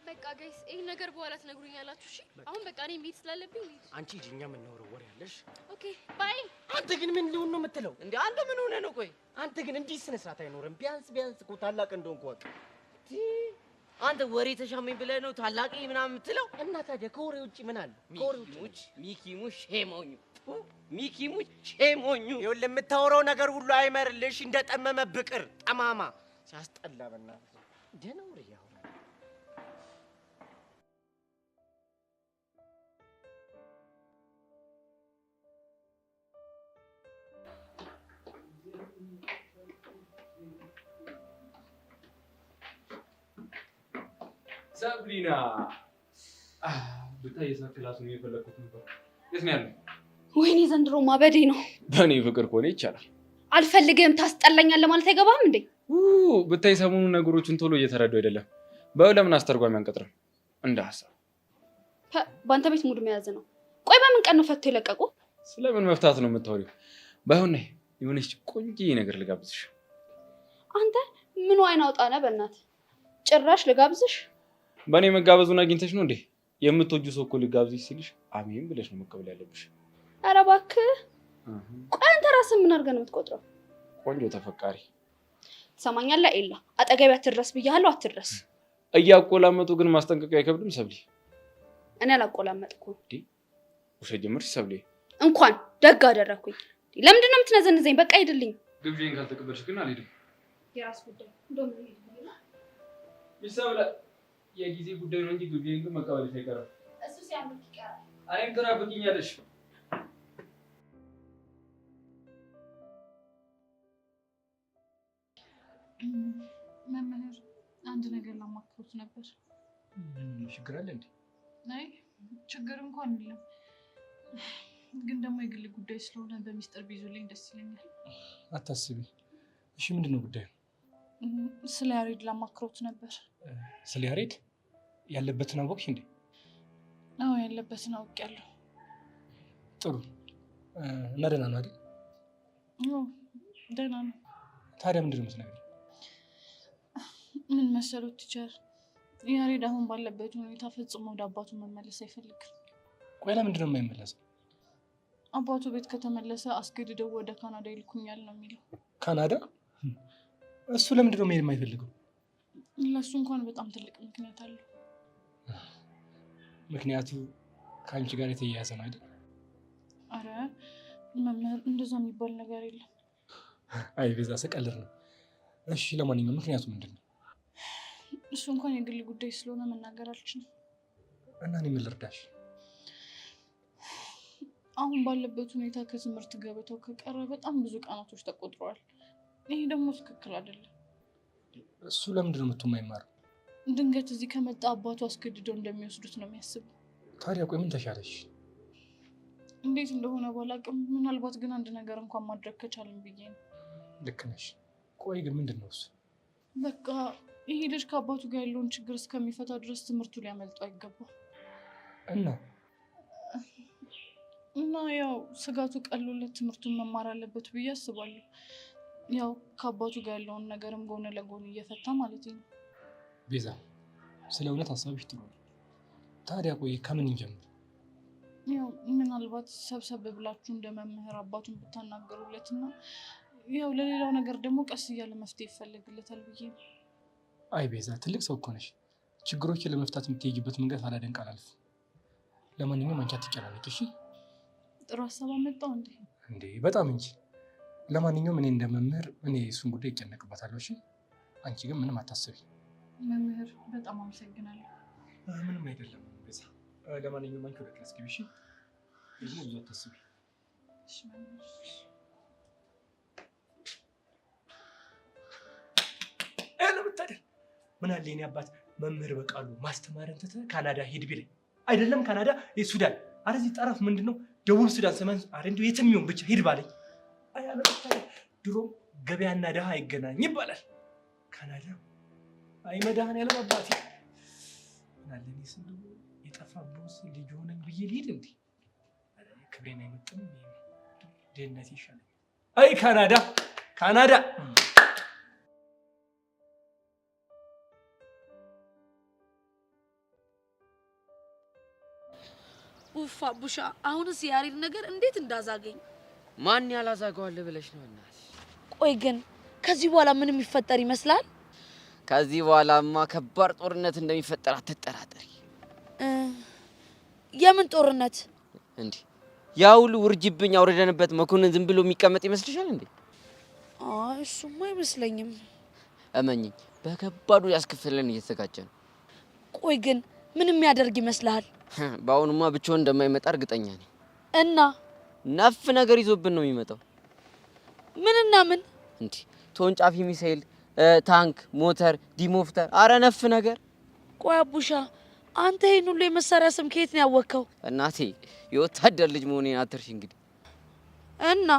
በቃ guys ይሄን ነገር በኋላ ትነግሩኛላችሁ። እሺ አሁን በቃ እኔ መሄድ ስላለብኝ ልሂድ። አንቺ ሂጂ፣ እኛ የምናወራው ወሬ አለሽ። Okay bye። አንተ ግን ምን ሊሆን ነው የምትለው? እንዴ አንተ ምን ሆነህ ነው? ቆይ አንተ ግን እንዲህ ስነ ስርዓት አይኖርም። ቢያንስ ቢያንስ እኮ ታላቅ እንደሆንኩ እወቅ። አንተ ወሬ ተሻመኝ ብለህ ነው ታላቅ ምናምን የምትለው? እና ታዲያ ከወሬ ውጭ ምን አለ? ከወሬ ውጭ ሙች ሚኪ ሙች shame on you ሚኪ ሙች shame on you። ይኸውልህ የምታወራው ነገር ሁሉ አይመርልሽ። እንደጠመመ ብቅር ጠማማ ሲያስጠላ። በእናትህ ደህና ወሬ ያወራል። ሰብሊና ብታይ የሳቅ class ኡን እየፈለግኩት ነበር። የት ነው ያለው? ወይኔ ዘንድሮ ማበዴ ነው። በእኔ ፍቅር ከሆነ ይቻላል። አልፈልግህም፣ ታስጠላኛለህ ማለት አይገባም እንዴ? ብታይ ሰሞኑን ነገሮችን ቶሎ እየተረዱ አይደለም። በው ለምን አስተርጓሚ አንቀጥርም? እንደ ሀሳብ በአንተ ቤት mood መያዝ ነው። ቆይ በምን ቀን ነው ፈቶ የለቀቁ? ስለምን መፍታት ነው የምታወሪው? ባይሆን ነይ የሆነች ቆንጆ ነገር ልጋብዝሽ። አንተ ምኑ አይን አውጣ ነህ? በእናትህ ጭራሽ ልጋብዝሽ? በእኔ መጋበዙን አግኝተሽ ነው እንዴ? የምትወጂው ሰው እኮ ልጋብዝሽ ሲልሽ አሜን ብለሽ ነው መቀበል ያለብሽ። ኧረ እባክህ። ቆይ አንተ ራስህ ምን አድርገህ ነው የምትቆጥረው? ቆንጆ ተፈቃሪ። ትሰማኛለህ ኤላ? አጠገቤ አትድረስ ብያለሁ፣ አትድረስ። እያቆላመጡ ግን ማስጠንቀቂያ አይከብድም ሰብሊ? እኔ አላቆላመጥኩም። ውሸት ጀመርሽ ሰብሊ? እንኳን ደግ አደረኩኝ። ለምንድን ነው የምትነዘንዘኝ? በቃ ሂድልኝ። ግብዣዬን ካልተቀበልሽ ግን አልሄድም። የራስ ጉዳይ እንደውም ይሰብላ የጊዜ ጉዳይ ነው እንጂ ግብዣዬን ግን መቀበልሽ አይቀርም። እሱ ሲያምርክ ይቀራል። እኔም ትናፍቂኛለሽ። መምህር አንድ ነገር ላማክሮት ነበር። ምን ችግር አለ እንዴ? አይ ችግር እንኳን የለም፣ ግን ደግሞ የግል ጉዳይ ስለሆነ በሚስጥር ቢይዙልኝ ደስ ይለኛል። አታስቢ። እሺ ምንድን ነው ጉዳዩ? ስለ ያሬድ ላማክሮት ነበር። ስለ ያሬድ ያለበትን አወቅሽ እንዴ? አዎ ያለበትን አውቄያለሁ። ጥሩ እና ደህና ነው አይደል? አዎ ደህና ነው። ታዲያ ምንድን ነው የምትነግሪኝ? ምን መሰሎት teacher፣ ያሬድ አሁን ባለበት ሁኔታ ፈጽሞ ወደ አባቱ መመለስ አይፈልግም። ቆይ ለምንድን ነው የማይመለሰው? አባቱ ቤት ከተመለሰ አስገድደው ወደ ካናዳ ይልኩኛል ነው የሚለው። ካናዳ? እሱ ለምንድን ነው መሄድ የማይፈልገው? ለእሱ እንኳን በጣም ትልቅ ምክንያት አለው። ምክንያቱ ከአንቺ ጋር የተያያዘ ነው አይደል? አረ መምህር እንደዛ የሚባል ነገር የለም። አይ ቤዛ ስቀልድ ነው። እሺ ለማንኛውም ምክንያቱ ምንድን ነው? እሱ እንኳን የግል ጉዳይ ስለሆነ መናገር አልችልም። እና እኔ ምን ልርዳሽ? አሁን ባለበት ሁኔታ ከትምህርት ገበታው ከቀረ በጣም ብዙ ቀናቶች ተቆጥረዋል። ይሄ ደግሞ ትክክል አይደለም። እሱ ለምንድን ነው መጥቶ የማይማረው? ድንገት እዚህ ከመጣ አባቱ አስገድደው እንደሚወስዱት ነው የሚያስበው። ታዲያ ቆይ ምን ተሻለሽ? እንዴት እንደሆነ ባላውቅም ምናልባት ግን አንድ ነገር እንኳን ማድረግ ከቻልን ብዬ ነው። ልክ ነሽ። ቆይ ግን ምንድን ነው እሱ? በቃ ይሄ ልጅ ከአባቱ ጋር ያለውን ችግር እስከሚፈታ ድረስ ትምህርቱ ሊያመልጠው አይገባም። እና እና ያው ስጋቱ ቀሎለት ትምህርቱን መማር አለበት ብዬ አስባለሁ። ያው ከአባቱ ጋር ያለውን ነገርም ጎን ለጎን እየፈታ ማለት ነው። ቤዛ ስለ እውነት ሀሳብሽ ጥሩ ነው። ታዲያ ቆይ ከምን እንጀምር? ያው ምናልባት ሰብሰብ ብላችሁ እንደ መምህር አባቱን ብታናገሩለት እና ያው ለሌላው ነገር ደግሞ ቀስ እያለ መፍትሄ ይፈለግለታል ብዬ ነው። አይ ቤዛ ትልቅ ሰው እኮ ነሽ። ችግሮችን ለመፍታት የምትሄጂበት መንገድ ሳላደንቅ አላልፍም። ለማንኛውም አንቺ አትጨናነቂ እሺ? ጥሩ ሀሳብ አመጣው እንዴ? እንዴ በጣም እንጂ። ለማንኛውም እኔ እንደ መምህር እኔ እሱን ጉዳይ እጨነቅበታለሁ። እሺ አንቺ ግን ምንም አታስቢ። መምህር በጣም አመሰግናለሁ። ምንም አይደለም ቤዛ። ለማንኛውም አንቺ ወደ class ግቢ እሺ? ደግሞ ብዙ አታስቢ። እሺ መምህር። ለምታደል ምን አለ የኔ አባት መምህር በቃሉ ማስተማርን ትተህ ካናዳ ሂድ ቢለኝ፣ አይደለም ካናዳ ሱዳን፣ አረ እዚህ ጠረፍ ምንድን ነው ደቡብ ሱዳን፣ ሰሜን፣ አረ እንደው የትም ይሁን ብቻ ሂድ ባለኝ። አይ አለመታደል ድሮም ገበያና ድሃ አይገናኝ ይባላል። ካናዳ አይ መድኃኒዓለም አባቴ ምን አለ እኔስ እንደው የጠፋብህ ልጅ ሆነኝ ብዬ ልሂድ እንዴ? ክብሬን አይመጥንም፣ ድህነቴ ይሻለኛል። አይ ካናዳ ካናዳ። ኡፍ አቡሻ፣ አሁንስ የያሬድ ነገር እንዴት እንዳዛገኝ። ማን ያላዛገዋል ብለሽ ነው እናት? ቆይ ግን ከዚህ በኋላ ምን የሚፈጠር ይመስላል? ከዚህ በኋላማ ከባድ ጦርነት እንደሚፈጠር አትጠራጠሪ። የምን ጦርነት እንዴ? ያ ሁሉ ውርጅብኝ አውርደንበት መኮንን ዝም ብሎ የሚቀመጥ ይመስልሻል እንዴ? አይ እሱማ አይመስለኝም። እመኚኝ በከባዱ ያስከፍለን እየተዘጋጀ ነው። ቆይ ግን ምን የሚያደርግ ይመስልሃል? በአሁኑማ ብቻውን እንደማይመጣ እርግጠኛ ነኝ። እና ነፍ ነገር ይዞብን ነው የሚመጣው። ምንና ምን? እንዴ ተወንጫፊ ሚሳኤል፣ ታንክ፣ ሞተር፣ ዲሞፍተር፣ አረ ነፍ ነገር። ቆይ አቡሻ አንተ ይሄን ሁሉ የመሳሪያ ስም ከየት ነው ያወቅከው? እናቴ የወታደር ልጅ መሆኔን አትርሽ እንግዲህ። እና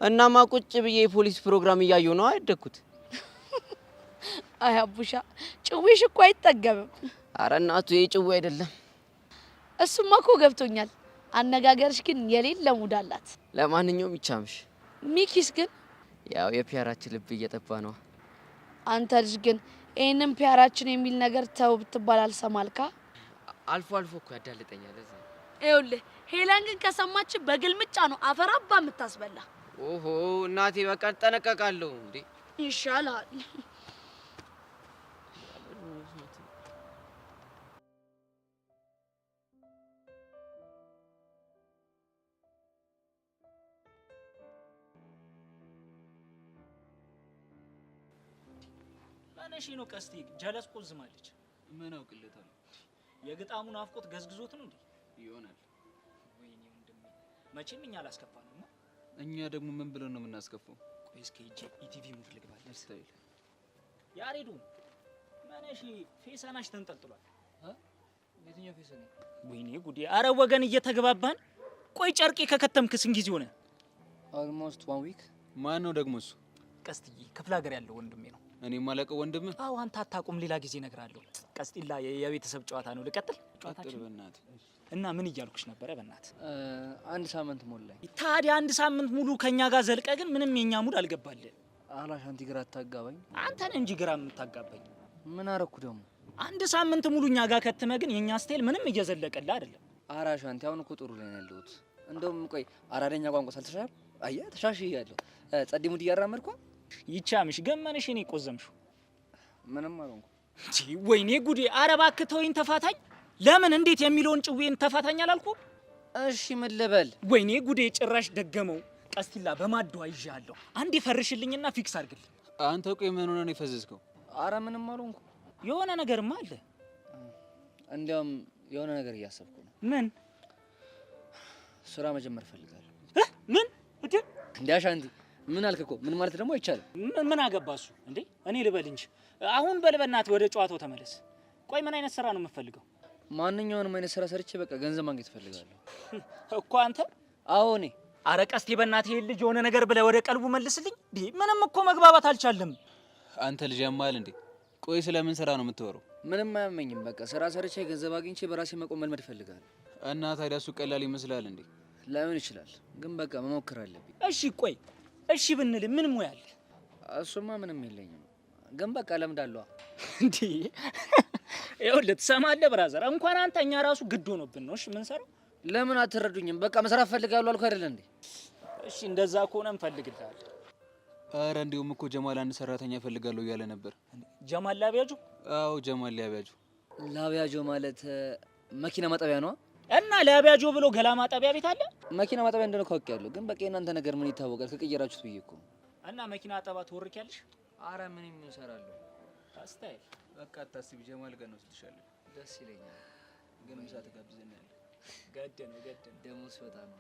እናማ ቁጭ ብዬ የፖሊስ ፕሮግራም እያየሁ ነው ያደግኩት። አይ አቡሻ ጭዌሽ እኮ አይጠገብም። አረ እናቱ ይሄ ጭዌ አይደለም። እሱማ እኮ ገብቶኛል። አነጋገርሽ ግን የሌለ mood አላት። ለማንኛውም ይቻምሽ። ሚኪስ ግን ያው የ PR ኣችን ልብ እየጠባ ነው። አንተ ልጅ ግን ይሄንን PR ኣችን የሚል ነገር ተው ብትባል አልሰማልካ። አልፎ አልፎ እኮ ያዳልጠኛል። እዛ ይኸውልህ ሄለን ግን ከሰማች በግልምጫ ነው አፈራባ የምታስበላ። ኦሆ እናቴ በቃ እጠነቀቃለሁ እንዴ። ይሻላል። መነሺ ነው ቀስቲ ጀለስ ቆዝማለች። ምን አውቅለታለሁ? የግጣሙ ናፍቆት ገዝግዞት ነው እንዴ? ይሆናል። ወይኔ ወንድሜ መቼም እኛ አላስከፋንም። እኛ ደግሞ ምን ብለን ነው የምናስከፋው? ቆይ እስኪ ሂጅ ኢቲቪ mood ልግባለን። style ያሬዱ መነሺ ፌሰናሽ ተንጠልጥሏል። የትኛው ፌሰና? ወይኔ ጉዴ! አረ ወገን እየተግባባን። ቆይ ጨርቄ ከከተምክ ስንት ጊዜ ሆነ? Almost one week። ማን ነው ደግሞ እሱ? ቀስትዬ ክፍለ ሀገር ያለው ወንድሜ ነው። እኔ የማላውቀው ወንድም? አዎ አንተ አታውቁም፣ ሌላ ጊዜ እነግርሃለሁ። ቀስጢላ የቤተሰብ ጨዋታ ነው። ልቀጥል? ቀጥል በእናትህ። እና ምን እያልኩሽ ነበረ? በእናትህ አንድ ሳምንት ሞላኝ። ታዲያ አንድ ሳምንት ሙሉ ከኛ ጋር ዘልቀ ግን ምንም የኛ mood አልገባልህ። አላሻንቲ ግራ አታጋባኝ። አንተ ነህ እንጂ ግራ የምታጋባኝ። ምን አረኩ ደግሞ? አንድ ሳምንት ሙሉ እኛ ጋር ከትመ ግን የኛ style ምንም እየዘለቀልህ አይደለም። አራሻንቲ አሁን እኮ ጥሩ ላይ ነው ያለሁት። እንደውም ቆይ አራደኛ ቋንቋ ሳልተሻል አየህ ተሻሽያለሁ። ጸዴ mood እያራመድኩ ይቻምሽ ገመንሽ እኔ ቆዘምሽው። ምንም አልሆንኩም። ወይኔ ጉዴ! ኧረ እባክህ ተወኝ፣ ተፋታኝ። ለምን እንዴት የሚለውን ጭዌን ተፋታኝ አላልኩም? እሺ ምን ልበል? ወይኔ ጉዴ! ጭራሽ ደገመው። ቀስቲላ በማዷ ይዣለሁ። አንዴ ፈርሽልኝና fix አድርግልኝ። አንተ ቆይ ምን ሆነህ ነው የፈዘዝከው? አረ ምንም አልሆንኩም። የሆነ ነገርማ አለ። እንዲያውም የሆነ ነገር እያሰብኩ ነው። ምን? ስራ መጀመር እፈልጋለሁ። ምን? እንዴ እንዴ አሻንቲ ምን አልክ እኮ? ምን ማለት ደግሞ አይቻልም። ምን አገባ እሱ እንዴ? እኔ ልበል እንጂ አሁን በል በእናትህ ወደ ጨዋታው ተመለስ። ቆይ ምን አይነት ስራ ነው የምትፈልገው? ማንኛውንም አይነት ስራ ሰርቼ በቃ ገንዘብ ማግኘት እፈልጋለሁ። እኮ አንተ? አዎ እኔ። አረ ቀስቴ በእናትህ ይሄን ልጅ የሆነ ነገር ብለህ ወደ ቀልቡ መልስልኝ። እንዴ ምንም እኮ መግባባት አልቻልም። አንተ ልጅ ያማል እንዴ? ቆይ ስለምን ስራ ነው የምትወረው? ምንም አያመኝም። በቃ ስራ ሰርቼ ገንዘብ አግኝቼ በራሴ መቆም መልመድ እፈልጋለሁ። እና ታዲያ እሱ ቀላል ይመስላል እንዴ? ላይሆን ይችላል፣ ግን በቃ መሞከር አለብኝ። እሺ ቆይ እሺ ብንል ምን ሙያ አለ? እሱማ ምንም የለኝም፣ ግን በቃ ለምዳለሁ። እንዴ ይኸውልህ ትሰማለህ brother፣ እንኳን አንተ እኛ ራሱ ግድ ሆኖብን ነው እሺ የምንሰራው። ለምን አትረዱኝም? በቃ መስራት እፈልጋለሁ አልኩህ አይደል እንዴ? እሺ እንደዛ ከሆነ እንፈልግልሃለን። ኧረ እንዲሁም እኮ ጀማል አንድ ሰራተኛ እፈልጋለሁ እያለ ነበር። ጀማል ላቢያጆ? አዎ ጀማል ላቢያጆ። ላቢያጆ ማለት መኪና ማጠቢያ ነው። እና ላቢያጆ ብሎ ገላ ማጠቢያ ቤት አለ? መኪና ማጠቢያ እንደሆነ እኮ አውቄያለሁ፣ ግን በቃ የእናንተ ነገር ምን ይታወቃል ከቀየራችሁት ብዬ እኮ። እና መኪና አጠባ ትወርኪያለሽ? አረ ምን እሰራለሁ። style በቃ አታስቢ፣ ጀማል ጋር እንወስድሻለን። ደስ ይለኛል፣ ግን ምሳ ትጋብዘናለህ። ገድ ነው ገድ ነው። ደሞዝ ሲወጣ ነው።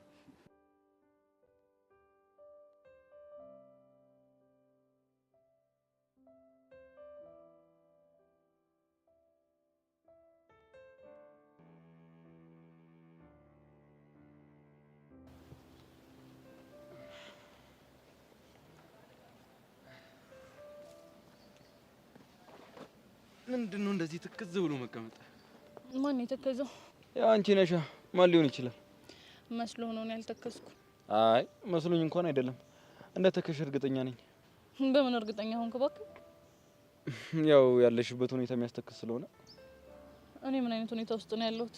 ምንድነው እንደዚህ ትክዝ ብሎ መቀመጥ? ማን የተከዘው? ያው አንቺ ነሻ። ማን ሊሆን ይችላል? መስሎ ነው ያልተከዝኩ። አይ መስሎኝ እንኳን አይደለም፣ እንደ ተከሽ እርግጠኛ ነኝ። በምን እርግጠኛ ሆንክ እባክህ? ያው ያለሽበት ሁኔታ የሚያስተክዝ ስለሆነ። እኔ ምን አይነት ሁኔታ ውስጥ ነው ያለሁት?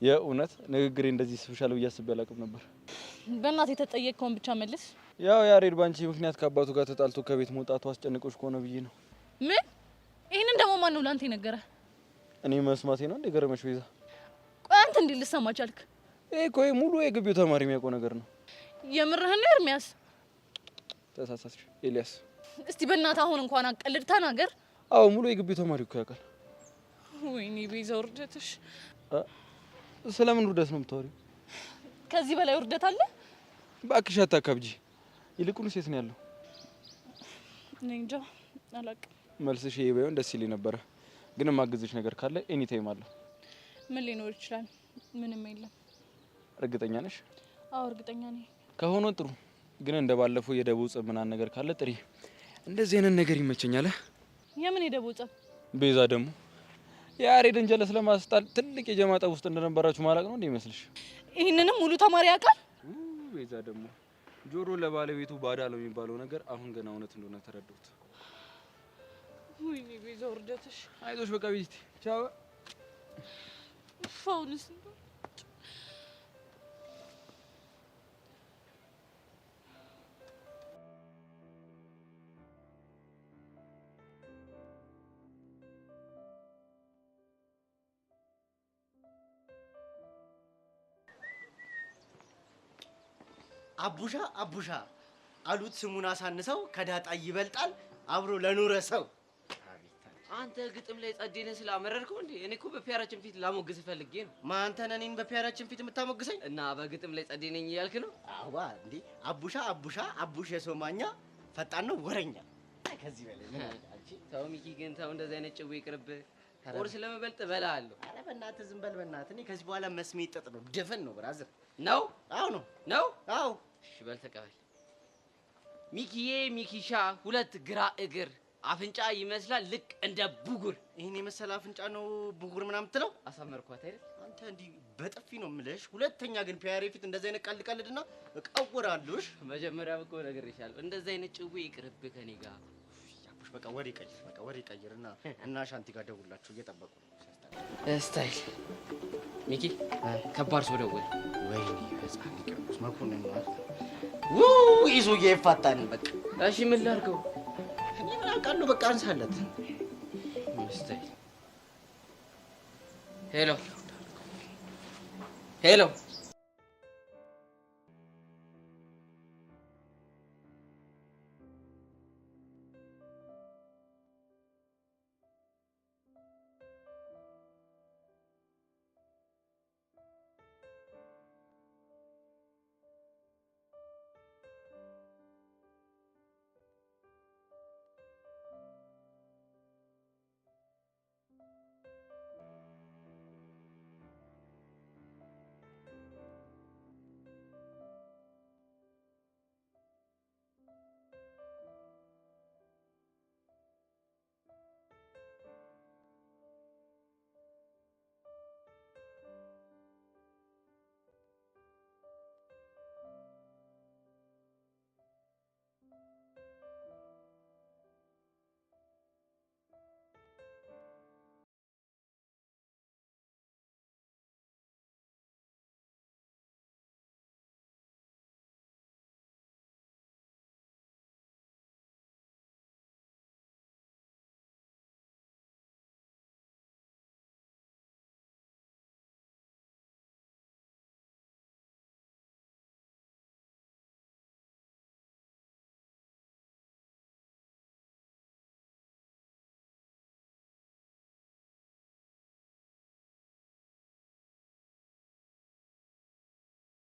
የእውነት ንግግሬ እንደዚህ ስብሻል ብዬ አስቤ አላውቅም ነበር። በእናትህ የተጠየቅከውን ብቻ መልስ። ያው ያሬድ ባንቺ ምክንያት ከአባቱ ጋር ተጣልቶ ከቤት መውጣቱ አስጨንቆሽ ከሆነ ብዬ ነው። ምን? ይሄንን ደግሞ ማን ነው ላንተ የነገረህ? እኔ መስማቴ ነው እንደ ገረመሽ ቤዛ። ቆይ አንተ እንዴት ልሰማ ቻልክ? ይሄ እኮ ሙሉ የግቢው ተማሪ የሚያውቀው ነገር ነው። የምርህን ነው ኤርሚያስ? ተሳሳትሽ ኤልያስ። እስቲ በእናትህ አሁን እንኳን አቀልድ፣ ተናገር። አዎ ሙሉ የግቢው ተማሪ እኮ ያውቃል። ወይኔ ቤዛ ውርደትሽ። ስለምን ውርደት ነው የምታወሪው? ከዚህ በላይ ውርደት አለ? እባክሽ አታካብጂ። ይልቁንስ የት ነው ያለው? እኔ እንጃ አላውቅም። መልስሽ ይሄ ባይሆን ደስ ይለኝ ነበረ፣ ግን የማግዝሽ ነገር ካለ any time አለ። ምን ሊኖር ይችላል? ምንም የለም። እርግጠኛ ነሽ? አዎ እርግጠኛ ነኝ። ከሆነ ጥሩ፣ ግን እንደ ባለፈው የደቦ ጸብ ምናምን ነገር ካለ ጥሪ። እንደዚህ አይነት ነገር ይመቸኛል። የምን የደቦ ጸብ? ቤዛ ደግሞ የያሬድን ጀለስ ለማስጣል ትልቅ የጀማ ጠብ ውስጥ እንደነበራችሁ ማላቅ ነው እንዴ ይመስልሽ? ይሄንንም ሙሉ ተማሪ ያውቃል። ቤዛ ደግሞ ጆሮ ለባለቤቱ ባዳ ነው የሚባለው ነገር አሁን ገና እውነት እንደሆነ ተረዳሁት። ወይኔ ቤዛ ውርደትሽ። አይዞሽ በቃ ቤቲ ቻው። ፋውንስ አቡሻ አቡሻ አሉት ስሙን አሳንሰው ከዳጣ ይበልጣል አብሮ ለኖረ ሰው። አቤት አንተ ግጥም ላይ ጸዴ ነህ ስላመረርከው እንዴ? እኔ እኮ በፒያራችን ፊት ላሞግስህ ፈልጌ ነው። ማን አንተ ነህ እኔን በፒያራችን ፊት የምታሞግሰኝ? እና በግጥም ላይ ጸዴ ነኝ እያልክ ነው? አዋ እንዴ አቡሻ አቡሻ አቡሽ የሶማኛ ፈጣን ነው ወረኛ። አይ ከዚህ በላይ ምን አለ? አንቺ ተው ሚኪ፣ ግን ተው፣ እንደዚህ አይነት ጭው ይቅርብህ። ቁርስ ለመበልጥ እበልሃለሁ። ኧረ በእናትህ ዝም በል በእናትህ። እኔ ከዚህ በኋላ መስሜ ጥጥ ነው፣ ድፍን ነው brother። ነው? አዎ ነው ነው። አዎ። እሺ በል ተቀበል። ሚኪዬ ሚኪሻ ሁለት ግራ እግር አፍንጫ ይመስላል ልክ እንደ ብጉር። ይህን የመሰለ አፍንጫ ነው ብጉር ምናምን የምትለው? አሳመርኳት አይደል? አንተ እንዲህ በጥፊ ነው የምልሽ። ሁለተኛ ግን ፒያሬ ፊት እንደዚህ አይነት ቀልድ ቀልድና እቀውራለሁ። መጀመሪያም እኮ ነግሬሻለሁ፣ እንደዚህ አይነት ጭዌ ይቅርብህ ከኔ ጋር። አቡሽ በቃ ወሬ ቀይር፣ በቃ ወሬ ቀይርና እና ሻንቲ ጋር ደውላችሁ እየጠበቁ ነው። style ሚኪ፣ ከባድ ሰው ደወለ። ወይኔ ህፃን ቂርቆስ መኮንን ነው አይደል? ይዞ ይፋታን በቃ። እሺ ምን ላድርገው? እኔ ምን አውቃለሁ? በቃ አንሳለት። style። Hello hello፣